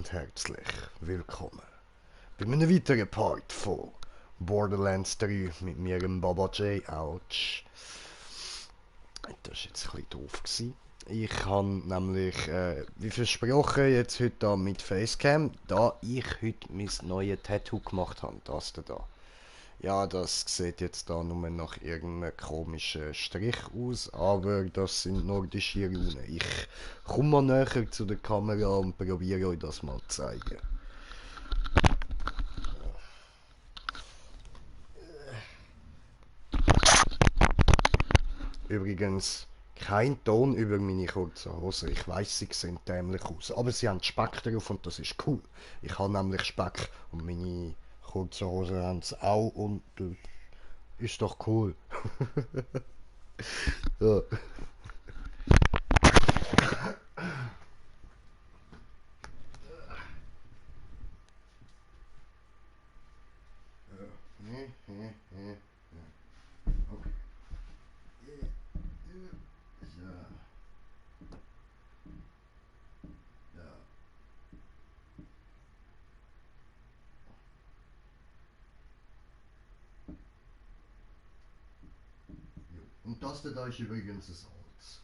und herzlich willkommen bei einem weiteren Part von Borderlands 3 mit mir, dem Baba J. Ouch. Das war jetzt ein bisschen doof gewesen. Ich habe nämlich, wie versprochen, jetzt heute da mit Facecam, da ich heute mein neues Tattoo gemacht habe, das da. Ja, das sieht jetzt da nur nach irgendeinem komischen Strich aus, aber das sind nordische Runen. Ich komme mal näher zu der Kamera und probiere euch das mal zu zeigen. Übrigens, kein Ton über meine kurzen Hosen. Ich weiss, sie sehen dämlich aus, aber sie haben Speck drauf und das ist cool. Ich habe nämlich Speck und meine kurzen Hosen haben es auch und ist doch cool. Ja. Okay. Ja. Ja. Und das da ist übrigens ein Holz.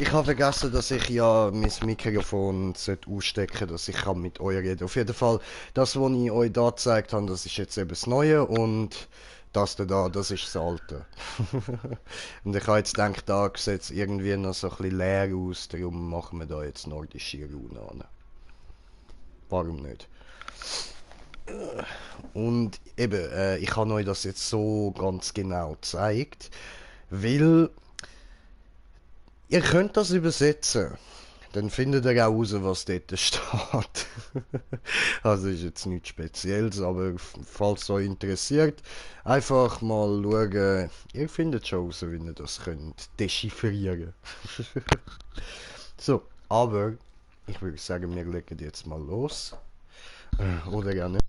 Ich habe vergessen, dass ich ja mein Mikrofon ausstecken sollte, dass ich mit euch reden kann. Auf jeden Fall, das, was ich euch da gezeigt habe, das ist jetzt eben das Neue und das da, das ist das Alte. Und ich habe jetzt gedacht, da sieht es irgendwie noch so ein bisschen leer aus, darum machen wir da jetzt nordische Runen an. Warum nicht? Und eben, ich habe euch das jetzt so ganz genau gezeigt, weil ihr könnt das übersetzen. Dann findet ihr auch raus, was dort steht. Also ist jetzt nichts Spezielles, aber falls es euch interessiert, einfach mal schauen. Ihr findet schon raus, wie ihr das könnt dechiffrieren. So, aber ich würde sagen, wir legen jetzt mal los. Oder ja nicht.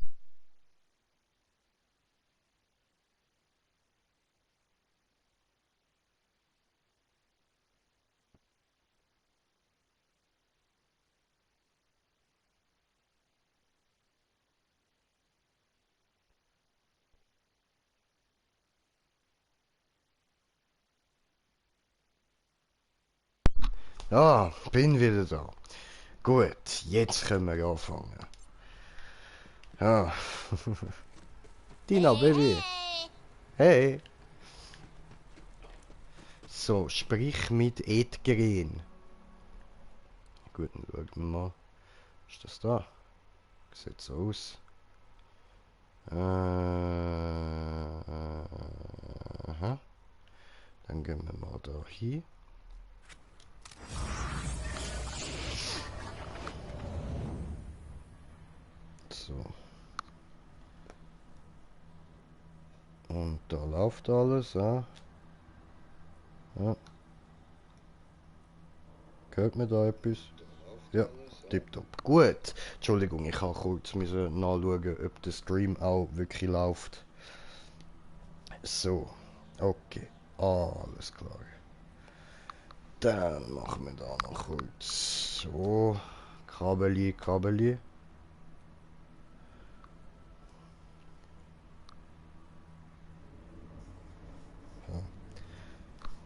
Ja, bin wieder da. Gut, jetzt können wir anfangen. Ja. Dina, Baby. Hey. So, sprich mit Edgren. Gut, dann schauen wir mal. Ist das da? Sieht so aus. Aha. Dann gehen wir mal da hin. So. Und da läuft alles, ja. Ja. Hört mir da etwas? Ja, tipptopp. Gut. Entschuldigung, ich habe kurz nachschauen, ob der Stream auch wirklich läuft. So. Okay. Alles klar. Dann machen wir da noch kurz so. Kabeli.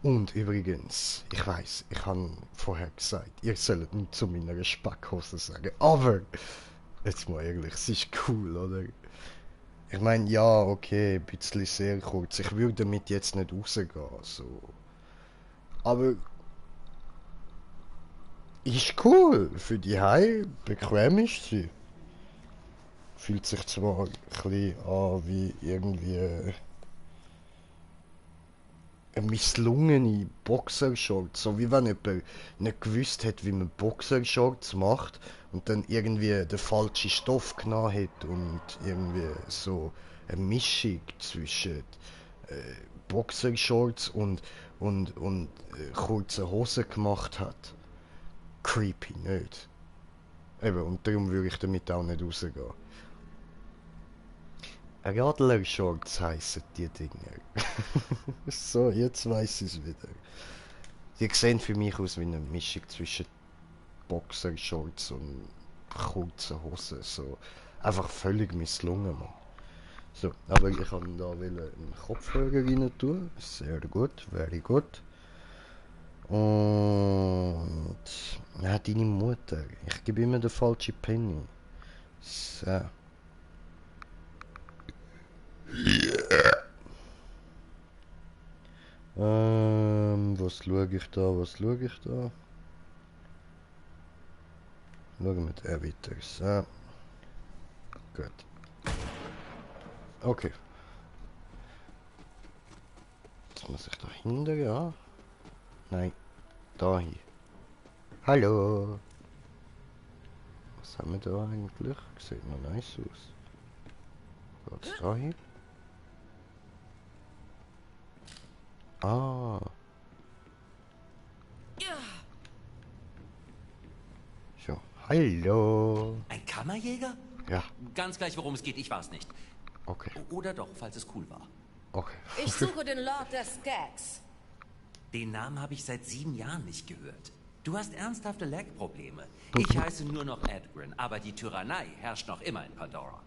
Und übrigens, ich weiß, ich habe vorher gesagt, ihr sollt nicht zu meiner Spackhose sagen, aber jetzt mal ehrlich, es ist cool, oder? Ich meine, ja, okay, ein bisschen sehr kurz. Ich würde damit jetzt nicht rausgehen, so. Aber ist cool. Für die Hai bequem ist sie. Fühlt sich zwar ein bisschen an wie irgendwie eine misslungene Boxershorts. So wie wenn jemand nicht gewusst hat, wie man Boxershorts macht und dann irgendwie den falschen Stoff genommen hat und irgendwie so eine Mischung zwischen Boxershorts und kurze Hosen gemacht hat. Creepy, nicht? Eben, und darum würde ich damit auch nicht rausgehen. Radler Shorts heissen die Dinger. So, jetzt weiß ich es wieder. Die sehen für mich aus wie eine Mischung zwischen Boxershorts und kurzen Hosen. So. Einfach völlig misslungen, Mann. So, aber ich kann da einen Kopfhörer rein tun. Sehr gut, very gut. Und ja, deine Mutter. Ich gebe immer den falschen Penny. So. Was schaue ich da? Was schaue ich da? Schauen wir den weiter. So. Gut. Okay. Jetzt muss ich da hinten, ja? Nein. Da hin. Hallo. Was haben wir da eigentlich? Sieht noch nice aus. Geht's da hin? Ah. So. Hallo. Ein Kammerjäger? Ja. Ganz gleich, worum es geht, ich war's nicht. Okay. Oder doch, falls es cool war. Okay. Ich suche den Lord der Skags. Den Namen habe ich seit 7 Jahren nicht gehört. Du hast ernsthafte Lag-Probleme. Ich heiße nur noch Edgren, aber die Tyrannei herrscht noch immer in Pandora.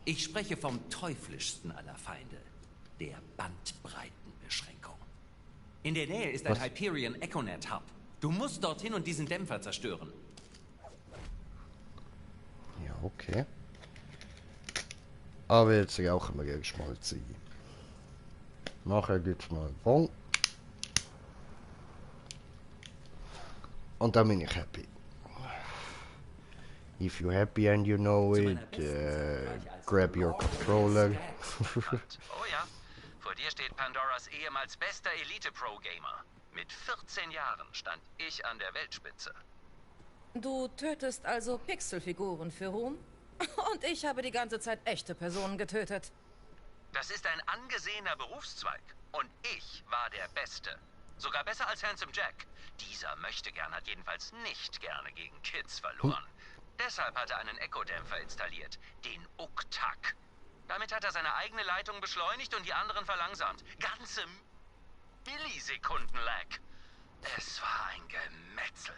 Ich spreche vom teuflischsten aller Feinde, der Bandbreitenbeschränkung. In der Nähe ist ein Was? Hyperion Echonet Hub. Du musst dorthin und diesen Dämpfer zerstören. Ja, okay. Aber jetzt rauchen wir erst mal Ziege. Nachher gibt's mal Bon. Und dann bin ich happy. If you're happy and you know it, grab your controller. Oh ja, vor dir steht Pandoras ehemals bester Elite-Pro-Gamer. Mit 14 Jahren stand ich an der Weltspitze. Du tötest also Pixelfiguren für Ruhm? Und ich habe die ganze Zeit echte Personen getötet. Das ist ein angesehener Berufszweig. Und ich war der Beste. Sogar besser als Handsome Jack. Dieser Möchtegern hat jedenfalls nicht gerne gegen Kids verloren. Deshalb hat er einen Echo-Dämpfer installiert, den Uktak. Damit hat er seine eigene Leitung beschleunigt und die anderen verlangsamt. Ganze Millisekunden lag. Es war ein Gemetzel.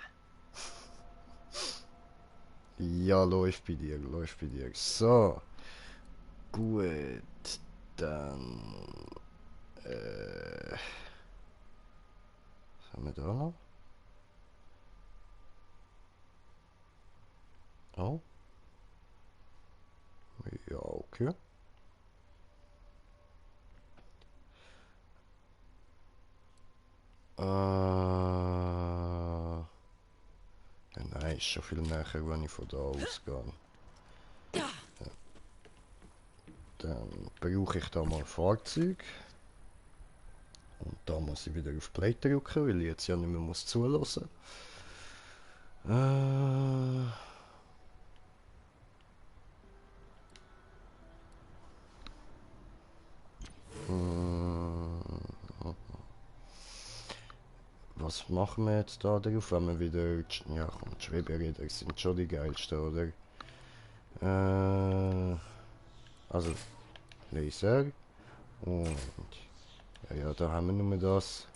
Ja, läuft bei dir, läuft bei dir. So. Gut. Dann. Was haben wir da noch? Oh. Ja, okay. Ja, nein, ist schon viel näher, wenn ich von da ausgehe. Ja. Dann brauche ich da mal Fahrzeug. Und da muss ich wieder auf Play drücken, weil ich jetzt ja nicht mehr muss zulassen. Was machen wir jetzt da drauf, wenn wir wieder... Ja komm, die Schweberäder sind schon die geilsten, oder? Also, Laser. Und... Ja, da haben wir nur das.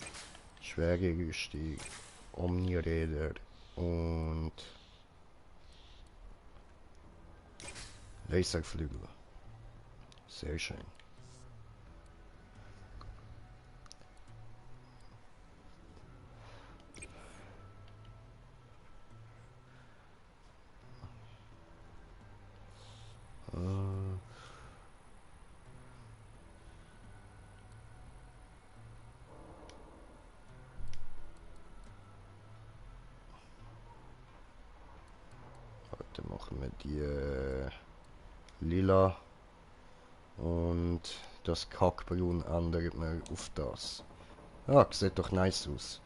Schwere Rüstung. Omniräder. Und... Laserflügel. Sehr schön. Dann machen wir die lila und das Kackbraun ändert man auf das. Ja, sieht doch nice aus.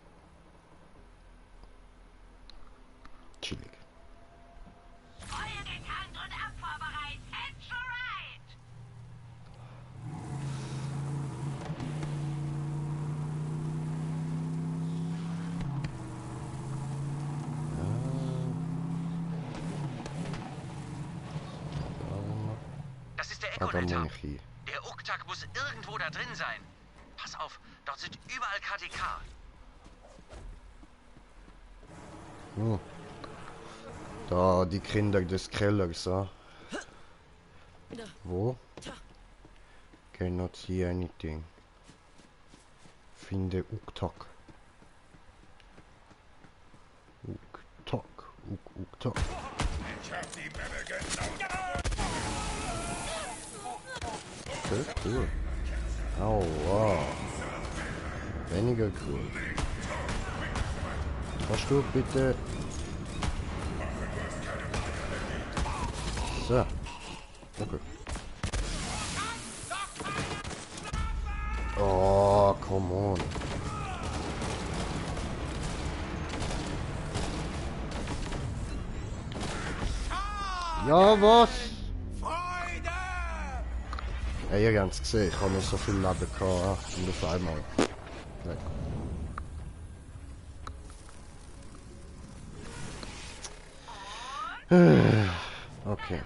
Chillig. Feuer gekannt und abvorbereit. Head right. Das ist der Ah, da Echonet muss Hub. ich hin. Uktak muss irgendwo da drin sein. Pass auf, dort sind überall KTK. Hm. Da, die Kinder des Kellers, ja. Wo? Cannot see anything. Finde Uktak. Uktak, Uktak. Okay, cool. Aua. Weniger cool. Kannst du bitte... So. Okay. Oh, come on. Ja, was? Ey, ihr habt es gesehen, ich habe nicht so viel Leben gehabt und auf einmal. Weg. Okay.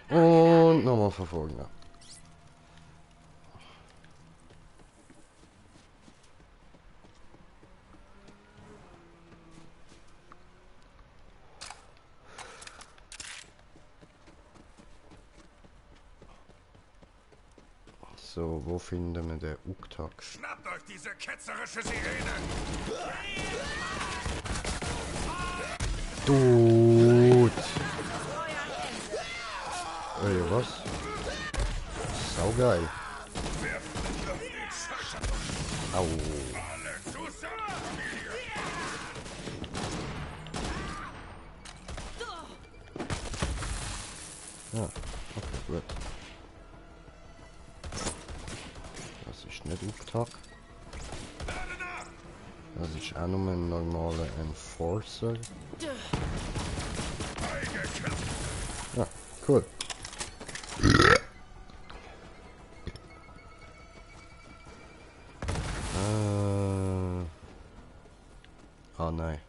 Und nochmal verfolgen. Ja. So, wo finden wir den Uktak? Schnappt euch diese ketzerische Sirene! Dude! Ey, was? Saugeil. Au. Ja, okay, gut. Das ist nicht Uktak. Das ist auch nur ein normaler Enforcer. Ja, cool. Ah nein.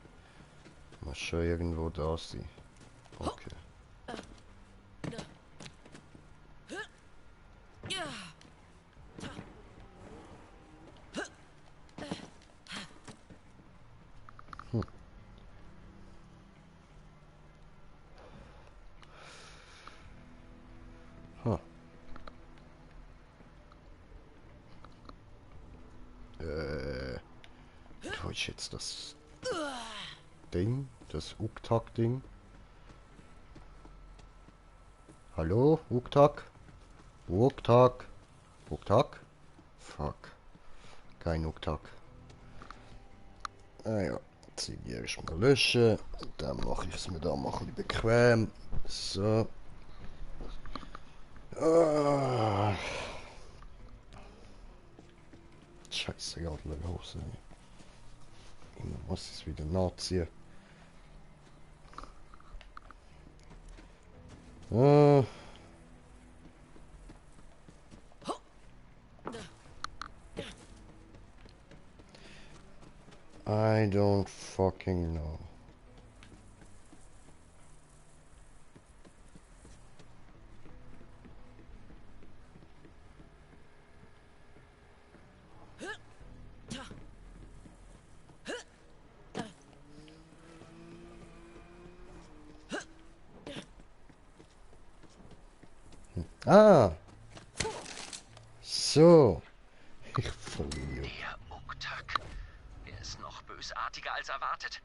Muss schon irgendwo da sein. Okay. Huh. Wo ist jetzt das Ding? Das Uktak-Ding? Hallo? Uktak? Uktak? Uktak? Fuck. Kein Uktak. Ah ja, jetzt hier erstmal löschen. Dann mache ich es mir da mal ein bisschen bequem. So. Ah. Scheiße, gerade Hose. Ich muss es wieder nachziehen. I don't fucking know. Ah! So. Ich verliere. Der Uktak. Er ist noch bösartiger als erwartet.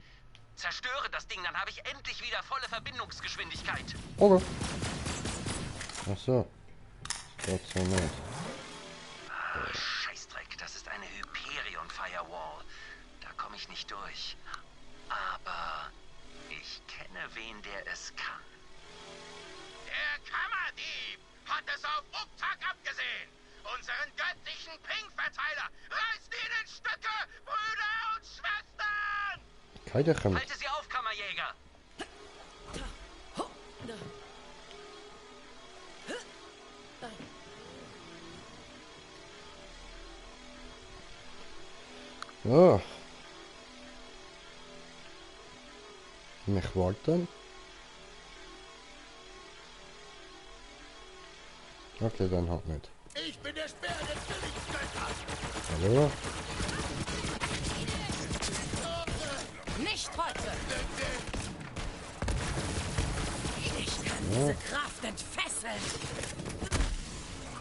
Zerstöre das Ding, dann habe ich endlich wieder volle Verbindungsgeschwindigkeit. Okay. Ach so. Das so nicht. Scheißdreck, das ist eine Hyperion Firewall. Da komme ich nicht durch. Aber ich kenne wen, der es kann. Der Kammerdieb hat es auf Uktak abgesehen! Unseren göttlichen Ping-Verteiler! Reißt ihn in Stücke, Brüder und Schwestern! Keiner kommt. Halte sie auf, Kammerjäger! Ja. Mich warten. Okay, dann halt nicht. Ich bin der Speer der Zwillingsgötter! Hallo? Nicht heute! Ich kann diese Kraft entfesseln!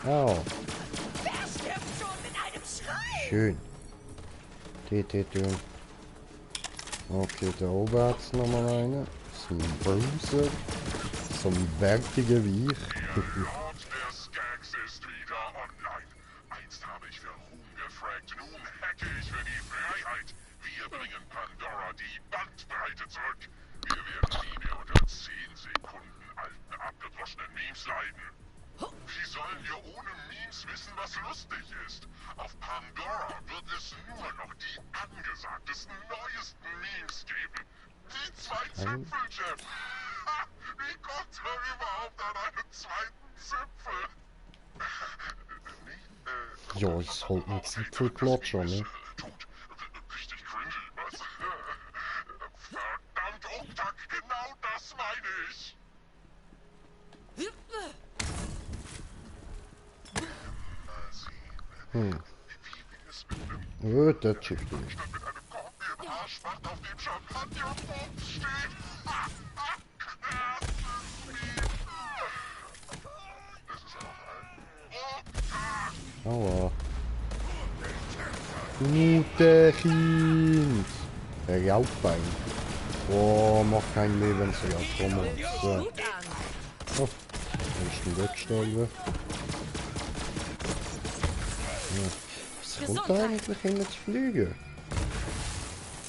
Au. Wer stirbt schon mit einem Schrei? Schön. Tön. Okay, da oben hat es nochmal eine. So ein Bruiser. So ein bärtiger wie ich. Lord der Skags ist wieder online. Einst habe ich für Ruhm gefragt, nun hacke ich für die Freiheit. Wir bringen Pandora die Bandbreite zurück. Wir werden nie mehr unter 10 Sekunden alten, abgedroschenen Memes leiden. Wie sollen wir ohne Memes wissen, was lustig ist? Auf Pandora wird es nur noch die angesagtesten, neuesten Memes geben. Die 2 Zipfel, Jeff. Wie kommt er überhaupt an einen zweiten Zipfel? Ja, ist halt ein Zipfelklatscher, ne? Tut richtig cringy, was? Verdammt, Uktak, genau das meine ich. Der Chip durch. Mit einem Korb im Arschbart auf dem Champagnerboden steht. Das ist auch ein Uktak. Aua. Gute Kind. Der Jauchbein. Oh, mach kein Leben, so ja, komm mal. So. Gut an! Oh, kannst du wegstellen. Was kommt da eigentlich hin zu fliegen?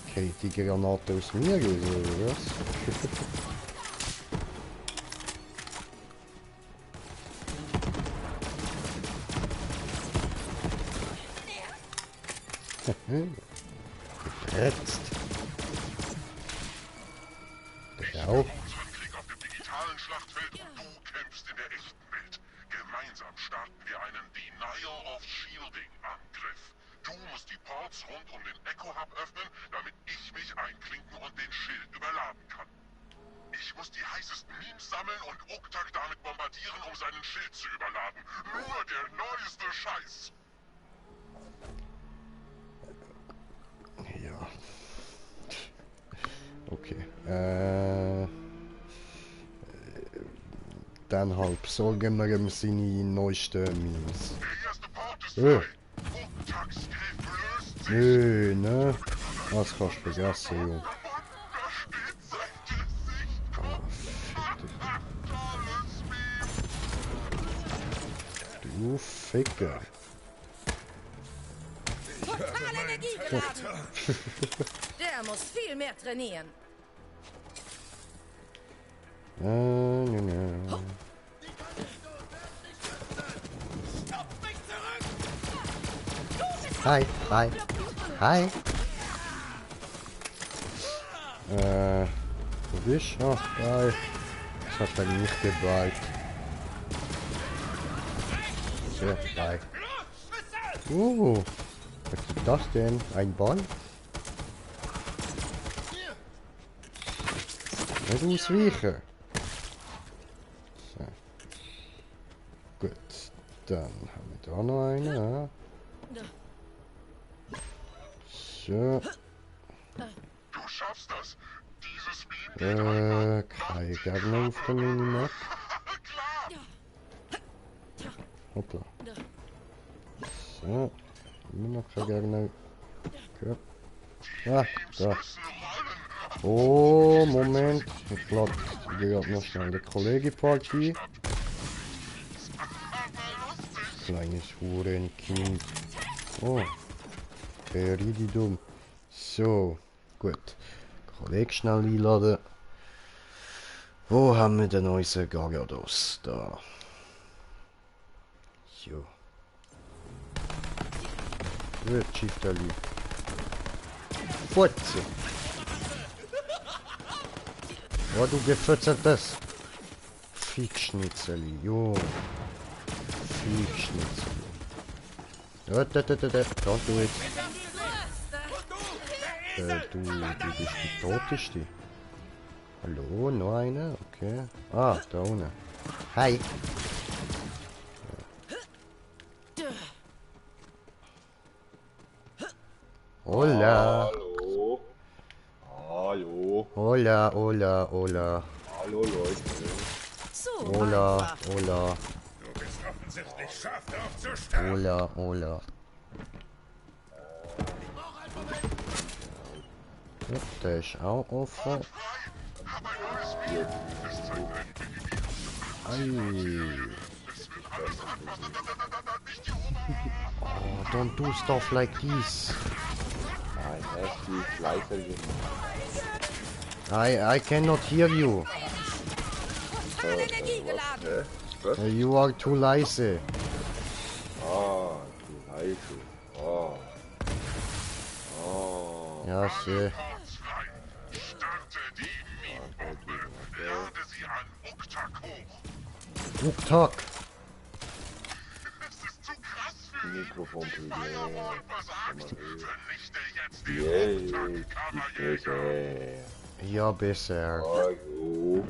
Okay, die Granate aus mir gehen, oder was? Gefretzt. Der auch. Unseren Krieg auf dem digitalen Schlachtfeld und du kämpfst in der echten Welt. Gemeinsam starten wir einen Denial of Shielding Angriff. Du musst die Ports rund um den Echo Hub öffnen, damit ich mich einklinken und den Schild überladen kann. Ich muss die heißesten Memes sammeln und Uktak damit bombardieren, um seinen Schild zu überladen. Nur der neueste Scheiß. Ja. Okay. Dann halt besorgen wir ihm seine neuesten Memes. Der erste Port ist frei. Uktaks Griff löst sich. Nö, ne? Das kannst du vergessen, Junge. Und da steht sein Gesicht. Tolles Meme. Du Ficker. Total energiegeladen! Der muss viel mehr trainieren. Ne. Hi. Wo bist du? Ach, geil. Das hat er nicht geballt. Sehr geil. Was ist das denn? Ein Ball? Nicht ausweichen. So. Gut. Dann haben wir da noch eine. Ja. So. Du schaffst das. Dieses Meme geht Kein Gegner auf der Minimap. klar. Hoppla. So. Immer noch kein Gegner. Okay. Ah, da. Müssen rollen. Oh, Moment. Ich glaube, wir haben noch schnell eine Kollege-Party. Kleines Hurenkind. Oh. Der richtig dumm. So. Gut. Kollege schnell einladen. Wo haben wir den neuen Gagados? Da. So. Gut, Schiffterli. Fotze. Oh, du gefötzertes. Fickschnitzeli, jo. Fickschnitzeli. Don't do it. Du bist die Toteste. Hallo, noch einer? Okay. Ah, da unten. Hi. Hola. Hallo. Hallo. Hola, hola, hola. Hallo Leute. So Hola, einfach. hola, Du bist offensichtlich scharf darauf zu sterben. hola, hola. Ja, der ist auch offen. Hab ein neues Video. Es zeigt ein Ei. Es will alles anfassen. Nicht die Ober... Oh, don't do stuff like this. Nein, er ist viel leiser gemacht. I cannot hear you. Total energiegeladen. Was? You are too leise. Ah, du leise. Ah. Ah. Ja, sehr. Ports frei. Starte die Meme-Bombe. Lade sie an Uktak hoch. Uktak. Es ist zu krass für ihn. Mikrofonproblem. Firewall versagt. Vernichte jetzt den Yay, Uktak-Kammerjäger. Gespräche. Ja, besser. Hallo.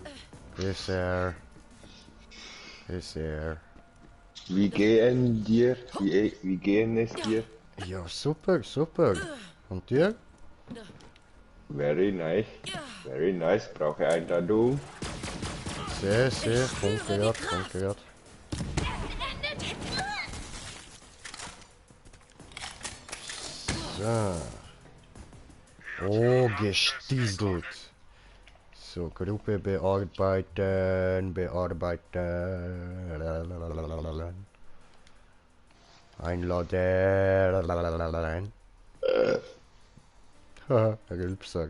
Besser. Besser. Wie gehen dir? Wie gehen es dir? Ja, super, super. Und dir? Very nice. Very nice. Brauche Einladung. Sehr, sehr. Kommt grad, kommt grad. So. Oh, gestieselt. So, Gruppe bearbeiten, bearbeiten. Einladen. Haha, Rülpser.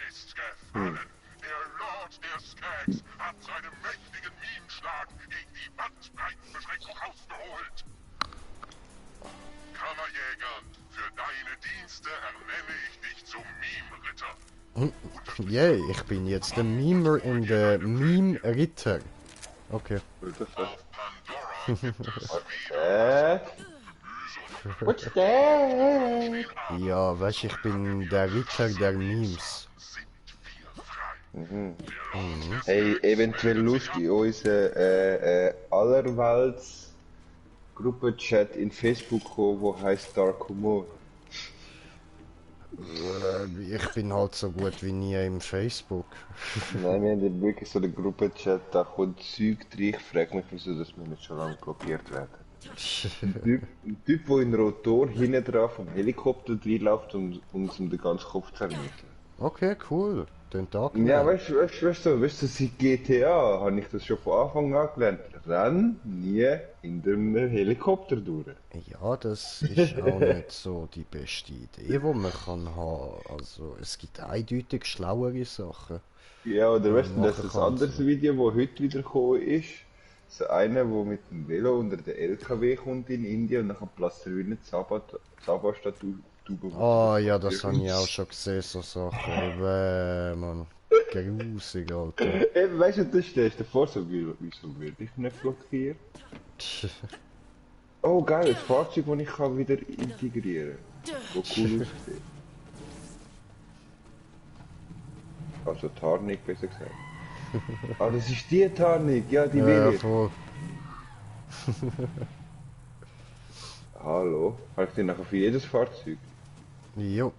Ist gefallen. Der Lord der Skags hat seinen mächtigen Meme-Schlag gegen die Bandbreitenbeschränkung ausgeholt. Kammerjäger, für deine Dienste ernenne ich dich zum Meme-Ritter. Yay, ich bin jetzt der Mimer und der Meme-Ritter. Okay. Auf Pandora gibt es What's that? Ja, weißt, ich bin der Ritter der Memes. Hey, eventuell Lust in unseren allerwelts Gruppenchat in Facebook kommen, wo heißt Dark Humor. Ich bin halt so gut wie nie im Facebook. Nein, wir haben wirklich so einen Gruppenchat, da kommt Zeug drin. Ich frage mich, wieso dass wir nicht schon lange blockiert werden. Ein Typ, der in Rotor hinten drauf vom Helikopter reinläuft und uns um den ganzen Kopf zernichtet. Okay, cool. Den Tag. Ja, weißt du, seit GTA habe ich das schon von Anfang an gelernt. Renn nie in dem Helikopter durch. Ja, das ist auch nicht so die beste Idee, die man kann haben. Also, es gibt eindeutig schlauere Sachen. Ja, oder weißt du, das machen ist kann ein anderes so. Video, das heute wieder gekommen ist. So einer, der mit dem Velo unter den LKW kommt in Indien und dann platzt er wie eine Zaba-Statue. Ah, ja, das habe ich auch schon gesehen, so Sachen. Eben, Mann. Grusig, Alter. Eben, weißt du, du stehst davor, so, wieso werde ich nicht blockiert? Oh geil, ein Fahrzeug, das ich kann wieder integrieren kann. Wo cool aussieht. Also Tarnung, besser gesagt. Ah, das ist die Tarnung, ja, die will ich. Voll. Hallo, habe ich den nachher für jedes Fahrzeug? Jo.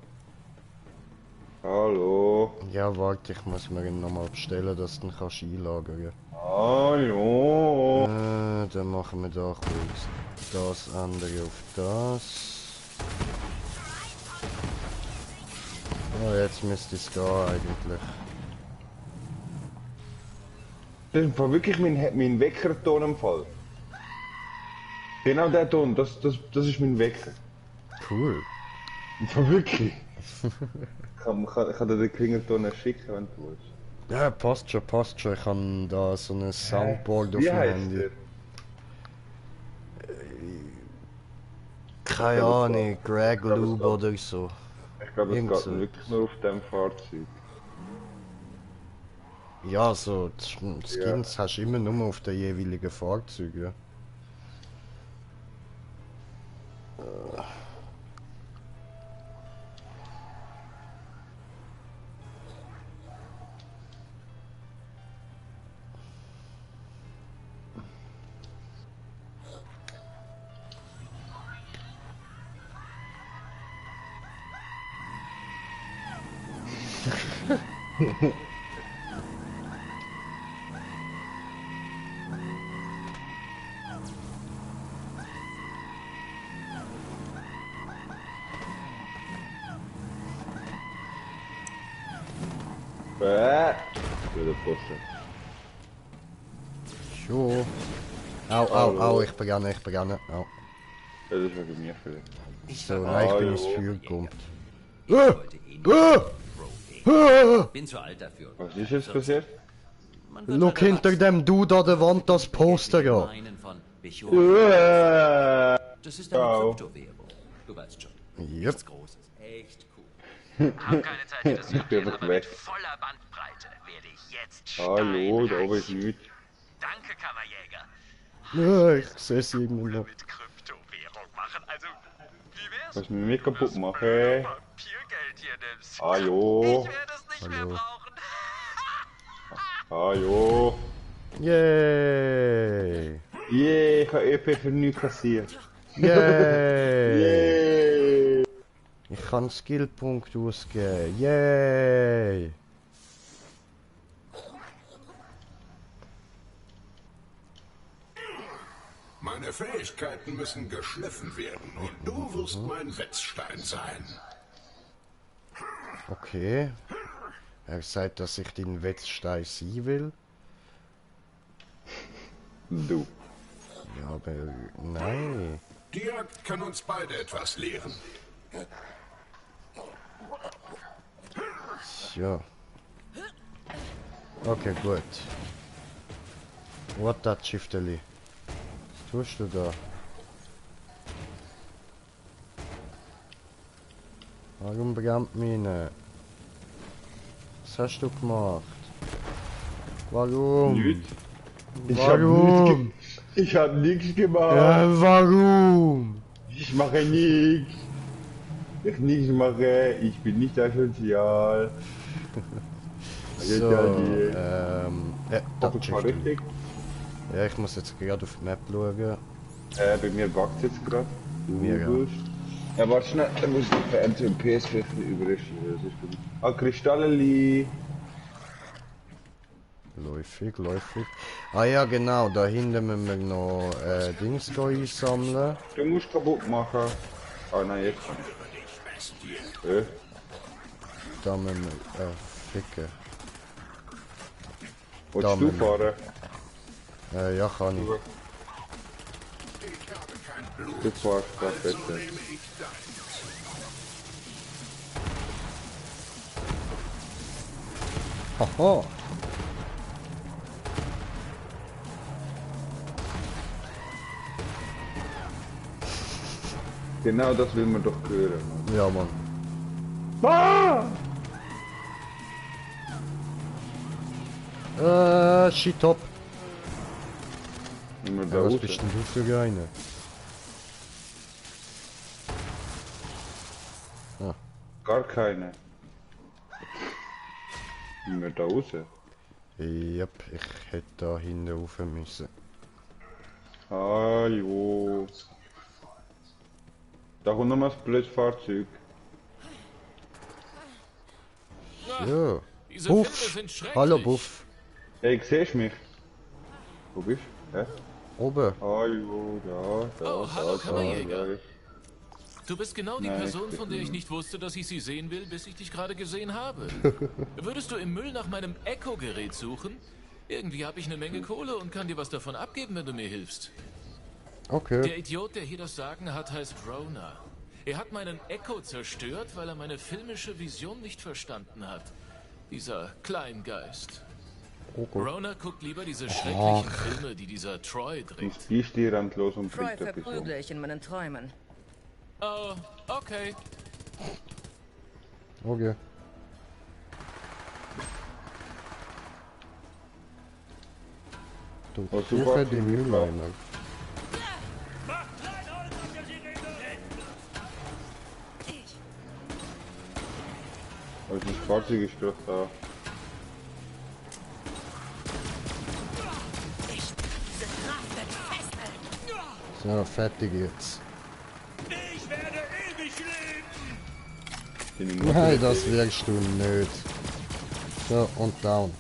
Hallo. Ja, warte, ich muss mir ihn nochmal bestellen, dass du ihn kannst einlagern. Hallo. Dann machen wir da kurz das andere auf das. Oh, jetzt müsste es gehen eigentlich. Das ist wirklich mein Weckerton im Fall. Genau der Ton, das ist mein Wecker. Cool. Wirklich. Ich kann dir den Klingelton schicken, wenn du willst. Ja, passt schon, passt schon. Ich habe da so ein Soundboard auf Wie dem heißt Handy. der? Keine Ahnung, Greg Lube oder so. Ich glaube, es Irgend geht so wirklich nur auf dem Fahrzeug. Ja, so Skins hast du immer nur auf den jeweiligen Fahrzeugen. Ja. Wieder Posten. Jo. Au, ich beganne. Au. Das ist wegen mir vielleicht. So, nein, ich bin ins Feuer gekommen. Ich wollte eh nicht Pro bin zu alt dafür. Was ist jetzt passiert? Man wird Look halt hinter dem Dude an der Wand das Poster an. meinen von Bechow. Äh, Das ist eine Au. Kryptowährung. Du weißt schon. Yep. Nichts Großes. Echt cool. Hab keine Zeit, dir das zu erklären, einfach aber mit weg. voller Bandbreite werde ich jetzt Hallo, da oben steinreich. ist nichts. Danke, Kammerjäger. Ja, ich sehe sie immer Oder noch. mit Kryptowährung machen. Also, wie wär's? Was mir mit kaputt machen? Papiergeld hier nimmst. Hallo. Ich werde es nicht mehr Hallo. brauchen. Hallo. Yay! Yeah, ich habe EP für nichts kassiert. Yay! Yeah. Ich kann Skillpunkt ausgeben. Yay! Meine Fähigkeiten müssen geschliffen werden und du wirst mein Wetzstein sein. Okay. Er sagt, dass ich den Wetzstein sein will. Du. Ja, aber nein. Die Jagd kann uns beide etwas lehren. Ja. Okay, gut. What that Schifteli? Was tust du da? Warum brennt meine? Was hast du gemacht? Warum? Nichts. Warum? Ich hab nichts gemacht. Ja, warum? Ich mache nichts. Ich nichts mache. Ich bin nicht asozial. So, Hab ich mal richtig? Ja, ich muss jetzt gerade auf die Map schauen. Bei mir backt jetzt gerade. Mir, ja. Ja, warte schnell, da muss ich noch für PS4 überraschen. Das ist gut. Ah, Kristalleli. Läufig. Ah ja, genau, da hinten müssen wir noch Dings einsammeln. Du musst kaputt machen. Ah nein, jetzt kann ich. Da müssen wir ficken. Willst Da du müssen wir- fahren? Ja, kann ich. Du fahrst gerade besser. Haha! Genau das will man doch hören. Ja, Mann. Shit top. Wenn man da Ja, was raus. bist denn du für eine? Gar keine. Wenn wir da raus. Yep, ich hätte da hinten rauf müssen. Ah jo. Da kommt noch mal ein blödes Fahrzeug. Ja. Diese Buff! Filme sind schrecklich. Hallo Buff. Hey, siehst du mich? Wo bist du? Hä? Oben. Ah jo, da. Oh, hallo, Kammerjäger. da. Du bist genau die Nein, Person, ich von der ich bin- nicht wusste, dass ich sie sehen will, bis ich dich gerade gesehen habe. Würdest du im Müll nach meinem Echo-Gerät suchen? Irgendwie habe ich eine Menge Kohle und kann dir was davon abgeben, wenn du mir hilfst. Okay. Der Idiot, der hier das Sagen hat, heißt Rona. Er hat meinen Echo zerstört, weil er meine filmische Vision nicht verstanden hat. Dieser Kleingeist. Rona guckt lieber diese schrecklichen Filme, die dieser Troy dreht. Ist die stirrend los und Troy bringt etwas um. verprügle ich in meinen Träumen. Oh, okay. Okay. Du Was du suche warst, die du Mülleimer. Also das Fahrzeug ist doch da. So, fertig jetzt. Ich werde ewig leben! Deine Mutter Nein, hat das die- wirst du nicht. So, und down.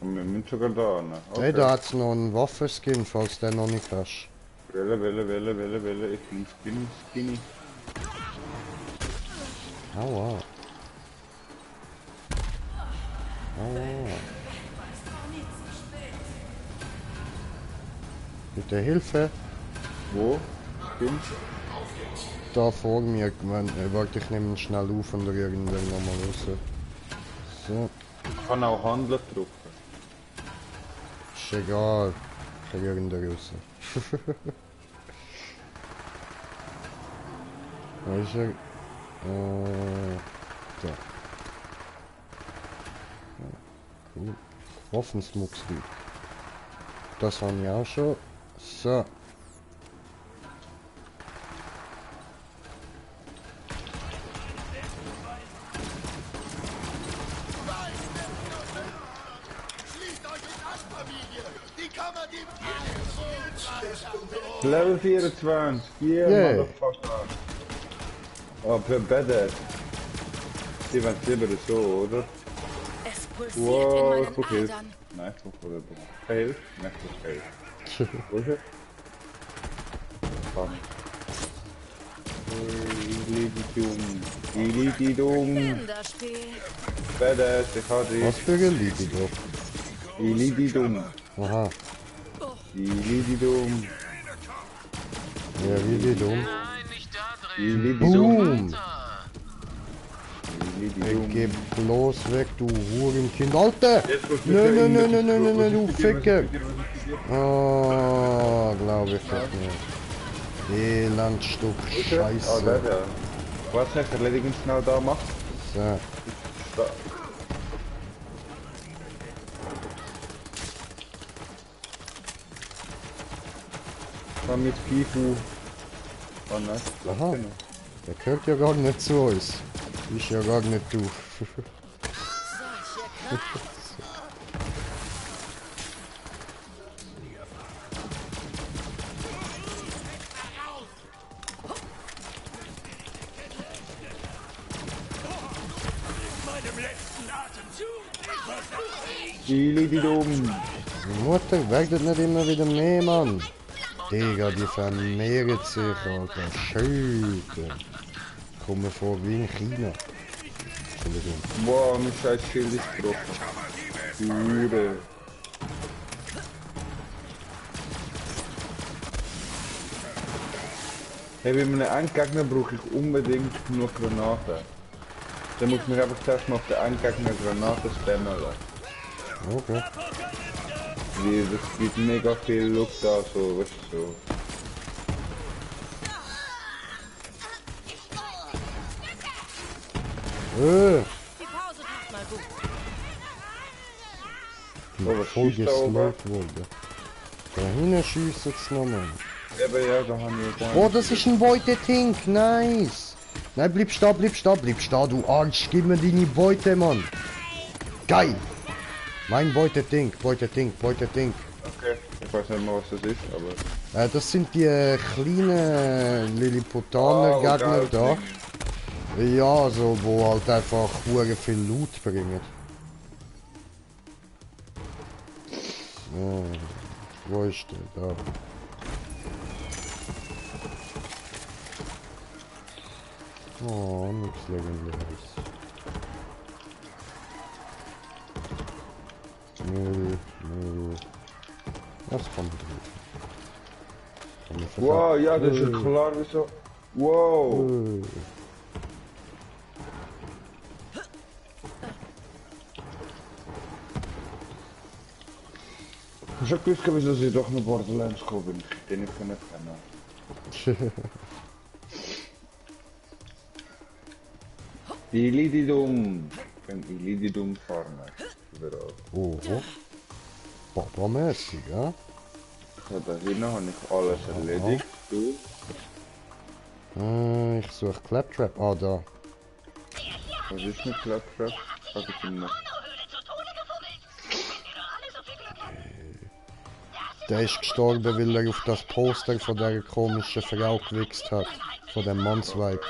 Und wir sind sogar da, ne? Okay. Hey, da hat's noch einen Waffenskin, falls der noch nicht hast. Welle, ich bin skinny. Aua. Aua. Bitte Hilfe. Wo? Skin? Da vor mir, warte, ich nehme ihn schnell auf und irgendwann nochmal raus. So, Ich kann auch Handel drücken. ist egal. Ich kann irgendwann raus. Wo ist er? Da. Cool. Waffensmucksel. Das haben wir auch schon. So. Level 24. Yeah, Yeah. Motherfucker. Oh, badass. Die waren selber so, oder? Es pulsiert Wow, in ich meinen brauche Hilfe. Adern. Nein, ich brauche Hilfe. Hilfe? Nein, ich brauche Hilfe. Wo ist er? Bam. Ilididum. Kinderspiel. Badass, ich hab dich. Was für ein Libido? Ilididum. Aha. Ilididum. Ja, wie dumm. Nein, nicht da drin. Boom! Ilididum. Geh bloß weg, du Hurenkind. Alter! Jetzt musst du Nein, wieder nein, in- nein, nein, nein, du was ist bei dir, Ficker! was ist bei dir, was ist bei dir? Oh, glaube ich nicht. Elendstück Ah, Scheiße. der, ja. Was nicht, erledigen schnell da macht. So. Da. Komm mit Pifu. Oh nein, Aha. Der gehört ja gar nicht zu uns. Ist ja gar nicht du. Ilididum. Mutter, werdet nicht immer wieder mehr, Mann. Digga, die vermehren sich, Alter. Scheiße. Kommen vor wie in China. Entschuldigung. Boah, mein scheiß Schild ist gebrochen. Hure. Hey, bei einem Endgegner brauche ich unbedingt nur Granaten. Dann muss man einfach zuerst mal auf den Endgegner Granaten spammen lassen. Okay. Weil das gibt mega viel Luft da, so, weißt du, so. Die Pause tat mal gut. Oh, was Voll schießt da oben? geslowt wurde. Da hinten schießt es nochmal. Eben, ja, da haben wir Oh, das ist ein Beutetink, nice. Nein, bleib stehen, du Arsch. Gib mir deine Beute, Mann. Geil. Mein Beutetink. Okay, ich weiß nicht mehr, was das ist, aber... Das sind die kleinen Lilliputaner Oh, Gegner geil. da. Ja, so, wo halt einfach hure viel Loot bringen. So, wo ist der? Da. Oh, nichts Legendäres. Nö. Was kommt drin? Wow, ja, das ist klar, wieso... Wow! Ich hab gewusst, wieso ich doch nach Borderlands gekommen bin. Ich hätte nicht kennen. Ilididum. Ich bin Ilididum Farmer. Überall. Oh, Papa-mäßig, ja? So, da hinten habe ich alles erledigt. Du? Ich suche Claptrap. Ah, da. Was ist mit Claptrap? Sag ich ihm noch. Der ist gestorben, weil er auf das Poster von der komischen Frau gewichst hat. Von dem Mannsweib.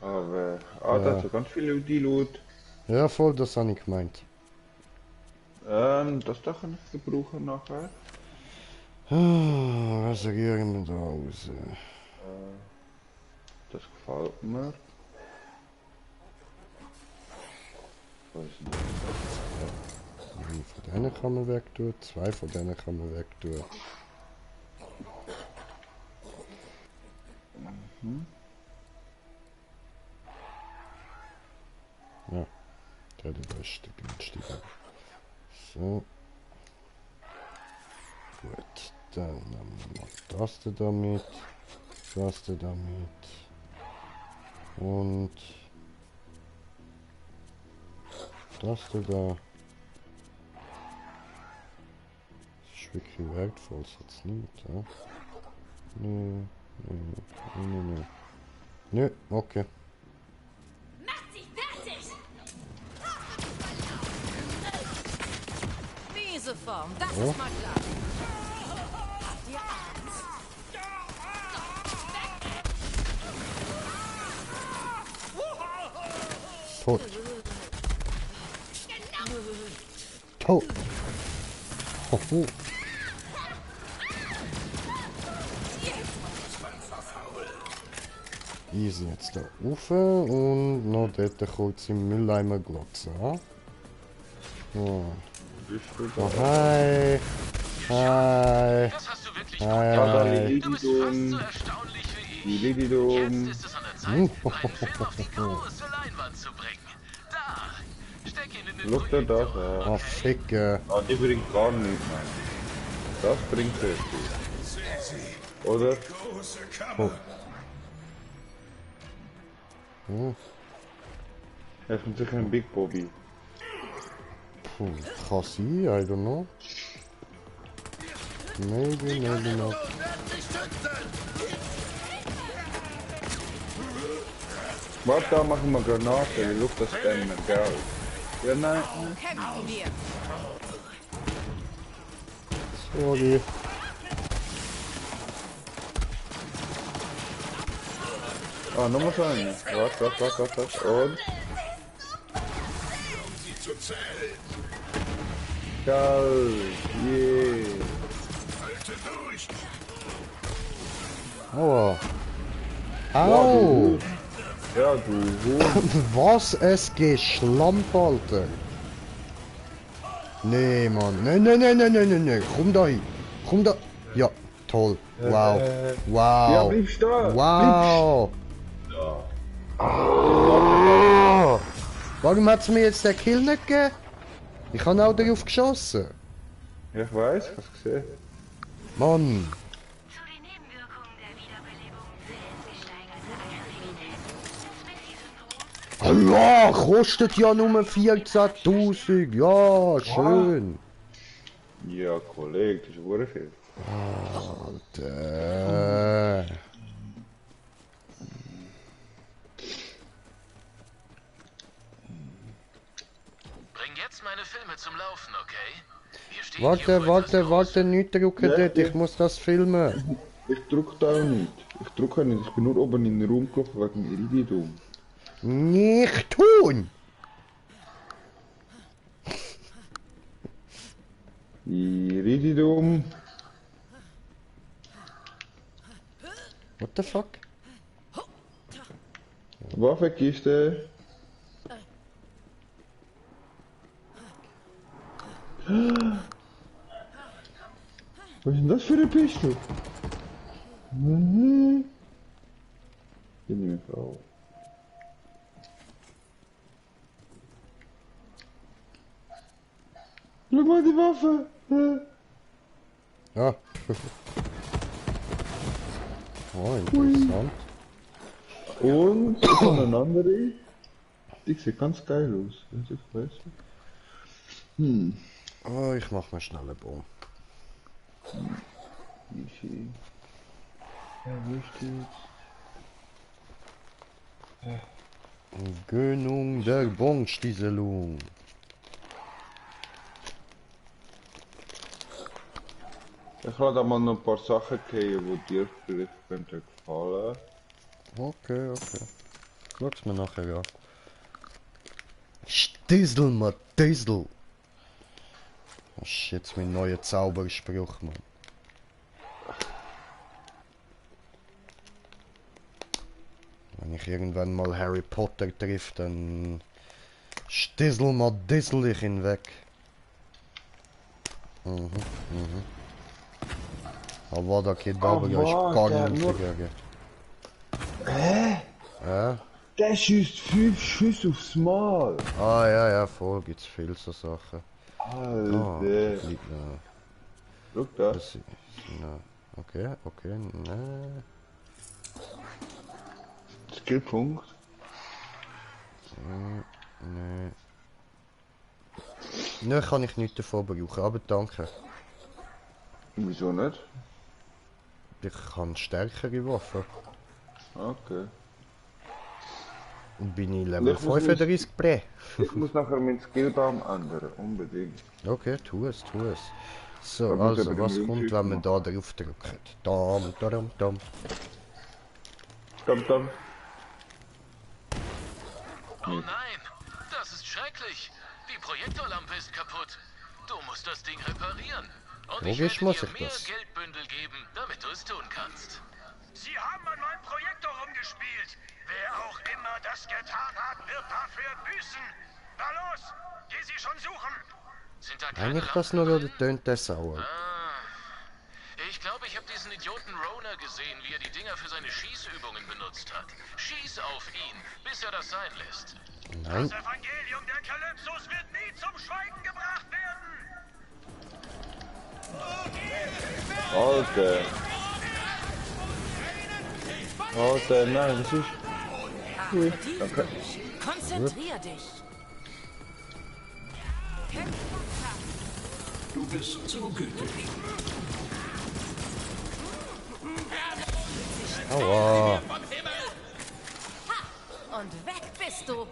Aber, da ist ja ganz viele Loot. Ja, voll, das habe ich gemeint. Das da kann ich gebrauchen nachher. Was regieren wir da raus? Das gefällt mir. Was ist das? Eine von denen kann man wegtun, 2 von denen kann man wegtun. Ja, der ist der günstige. So. Gut, dann nehmen wir noch das da damit, das da damit und das da. Das ist wirklich wertvoll, ist jetzt nicht, ja? Nö, nö, okay. Macht sie fertig! Miese Form, das ist mal klar. Habt ihr Angst? Tot. Tot. Hoho. Easy, jetzt da rauf und noch dort kurz im Mülleimer glotzen. Ja? Oh. Oh, hi. Hi. Das hast du wirklich Hi. Du bist fast so erstaunlich wie ich. Lididum. Jetzt ist es an der Zeit, einen Film auf die große Leinwand zu bringen. Da, steck ihn in den Look da da. Oh, Ficke. Die bringt gar nichts, Mann. Das bringt sehr viel. Oder? Oh. Er kommt sicher ein Big Bobby. Puh, kann sein, I don't know. Maybe not. Warte, da machen wir Granate, die Luft das denn mit Geld. Ja, nein. Kämpfen wir. Sorry. Ah, nochmal so eine. Warte. Und? Geil. Yeah. Aua. Au! Ja, du Hund. Was es geschlampt, Alter. Nee, Mann. Nee. Komm da hin. Komm da. Ja, toll. Wow. Wow. Ja, bleib stehen. Wow. Ah. Warum hat es mir jetzt den Kill nicht gegeben? Ich habe auch darauf geschossen. Ja, ich weiß, ich hab's gesehen. Mann. Zu den Nebenwirkungen der Wiederbelebung zählen gesteigerte Aggressivität, das Messi-Syndrom. Ah ja, kostet ja nur 14.000. Ja, schön. Ja, Kollege, das ist wirklich viel. Alter. Bring jetzt meine Filme zum Laufen, okay? Wir stehen hier vor etwas Warte, nicht drücken Ja, dort, ich muss das filmen. Ich drück da auch nicht. Ich drücke nicht, ich bin nur oben in den Raum gelaufen wegen Iridium. Nicht tun! Iridium. What the fuck? Waffenkiste. Was ist denn das für eine Pistole? Mhm. Bin ich mir Frau. Schau mal die Waffe. Ja. Oh, interessant. Und ich habe eine andere. Die sieht ganz geil aus. Das ist weißt Oh, ich mach mal schnell einen Baum. Easy. Ja, wo steht's? Gönnung der Bonstieselung. Ich habe da mal noch ein paar Sachen gehen, die dir vielleicht könnten gefallen. Okay. Schau's mir nachher an. Stissel, man, Diesel! Oh shit, jetzt mein neuer Zauberspruch, man. Wenn ich irgendwann mal Harry Potter trifft, dann stissel mal Diesel ich ihn weg. Aber da geht aber ja ist gar nicht dagegen. Hä? Ja? Der schießt 5 Schüsse aufs Mal. Ah ja, voll gibt's viel so Sachen. Alter. Schau da. Okay, ne. Skillpunkt. Ne, kann ich nicht davon brauchen, aber danke. Wieso nicht? Ich kann stärkere Waffen. Okay. Und bin ich Level 35 Prä. Ich muss nachher meinen Skillbaum ändern, unbedingt. Okay, tu es. So, Da muss also, aber was den kommt, Link wenn man da drauf drückt? Dam. Dam. Oh nein, das ist schrecklich. Die Projektorlampe ist kaputt. Du musst das Ding reparieren. Und ich Logisch werde muss dir ich mehr das. Geldbündel geben, damit du es tun kannst. Sie haben an meinem Projektor rumgespielt. Wer auch immer das getan hat, wird dafür büßen. Na los, geh sie schon suchen. Sind da keine Eigentlich das Lampen nur, drin? oder tönt das sauer? Ich glaube, ich habe diesen Idioten Rona gesehen, wie er die Dinger für seine Schießübungen benutzt hat. Schieß auf ihn, bis er das sein lässt. Nein. Das Evangelium der Kalypsos wird nie zum Schweigen gebracht werden. Alter, nein, das ist... Danke. Konzentrier dich. Du bist so gütig. Aua. Und weg bist du.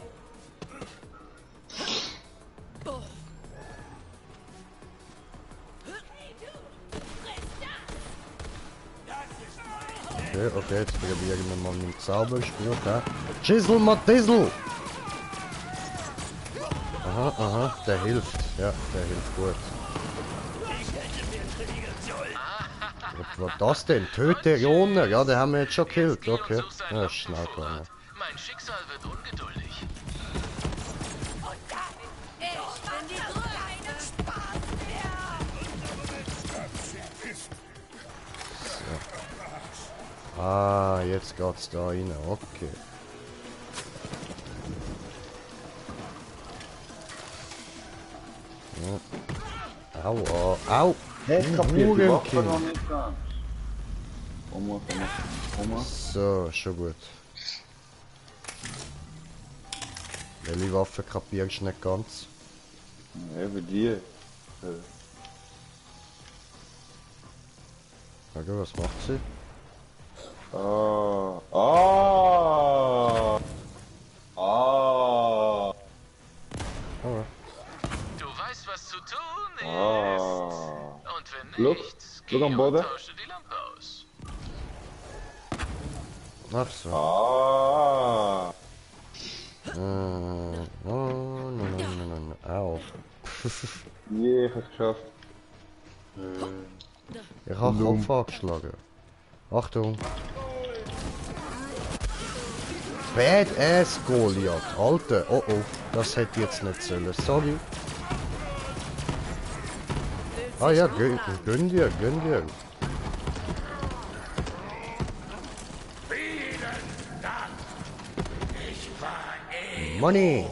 Okay, jetzt probieren wir mal mit Zauberspruch, ja. Schissel, Matisel! Aha, der hilft. Ja, der hilft gut. Was war das denn? Töte Ioner? Ja, den haben wir jetzt schon gekillt. Okay. Ja, schnell gegangen. Mein Schicksal wird ungeduldig. Ah, jetzt geht's da rein. Okay. Ja. Au. Hä, ich kapiert die Waffe noch nicht ganz. Oma. So, schon gut. Welche Waffe kapierst du nicht ganz? Eben die. Okay, was macht sie? Ah. Du weißt, was zu tun ist. Und wenn Look am Boden. tausche die Lampe aus. Ach so. Au. Yeah, ich hab's geschafft. Ich hab Kopf angeschlagen. Achtung. Badass Goliath. Alter, oh, das hätte ich jetzt nicht sollen. Sorry. Ah ja, gönn dir. Money.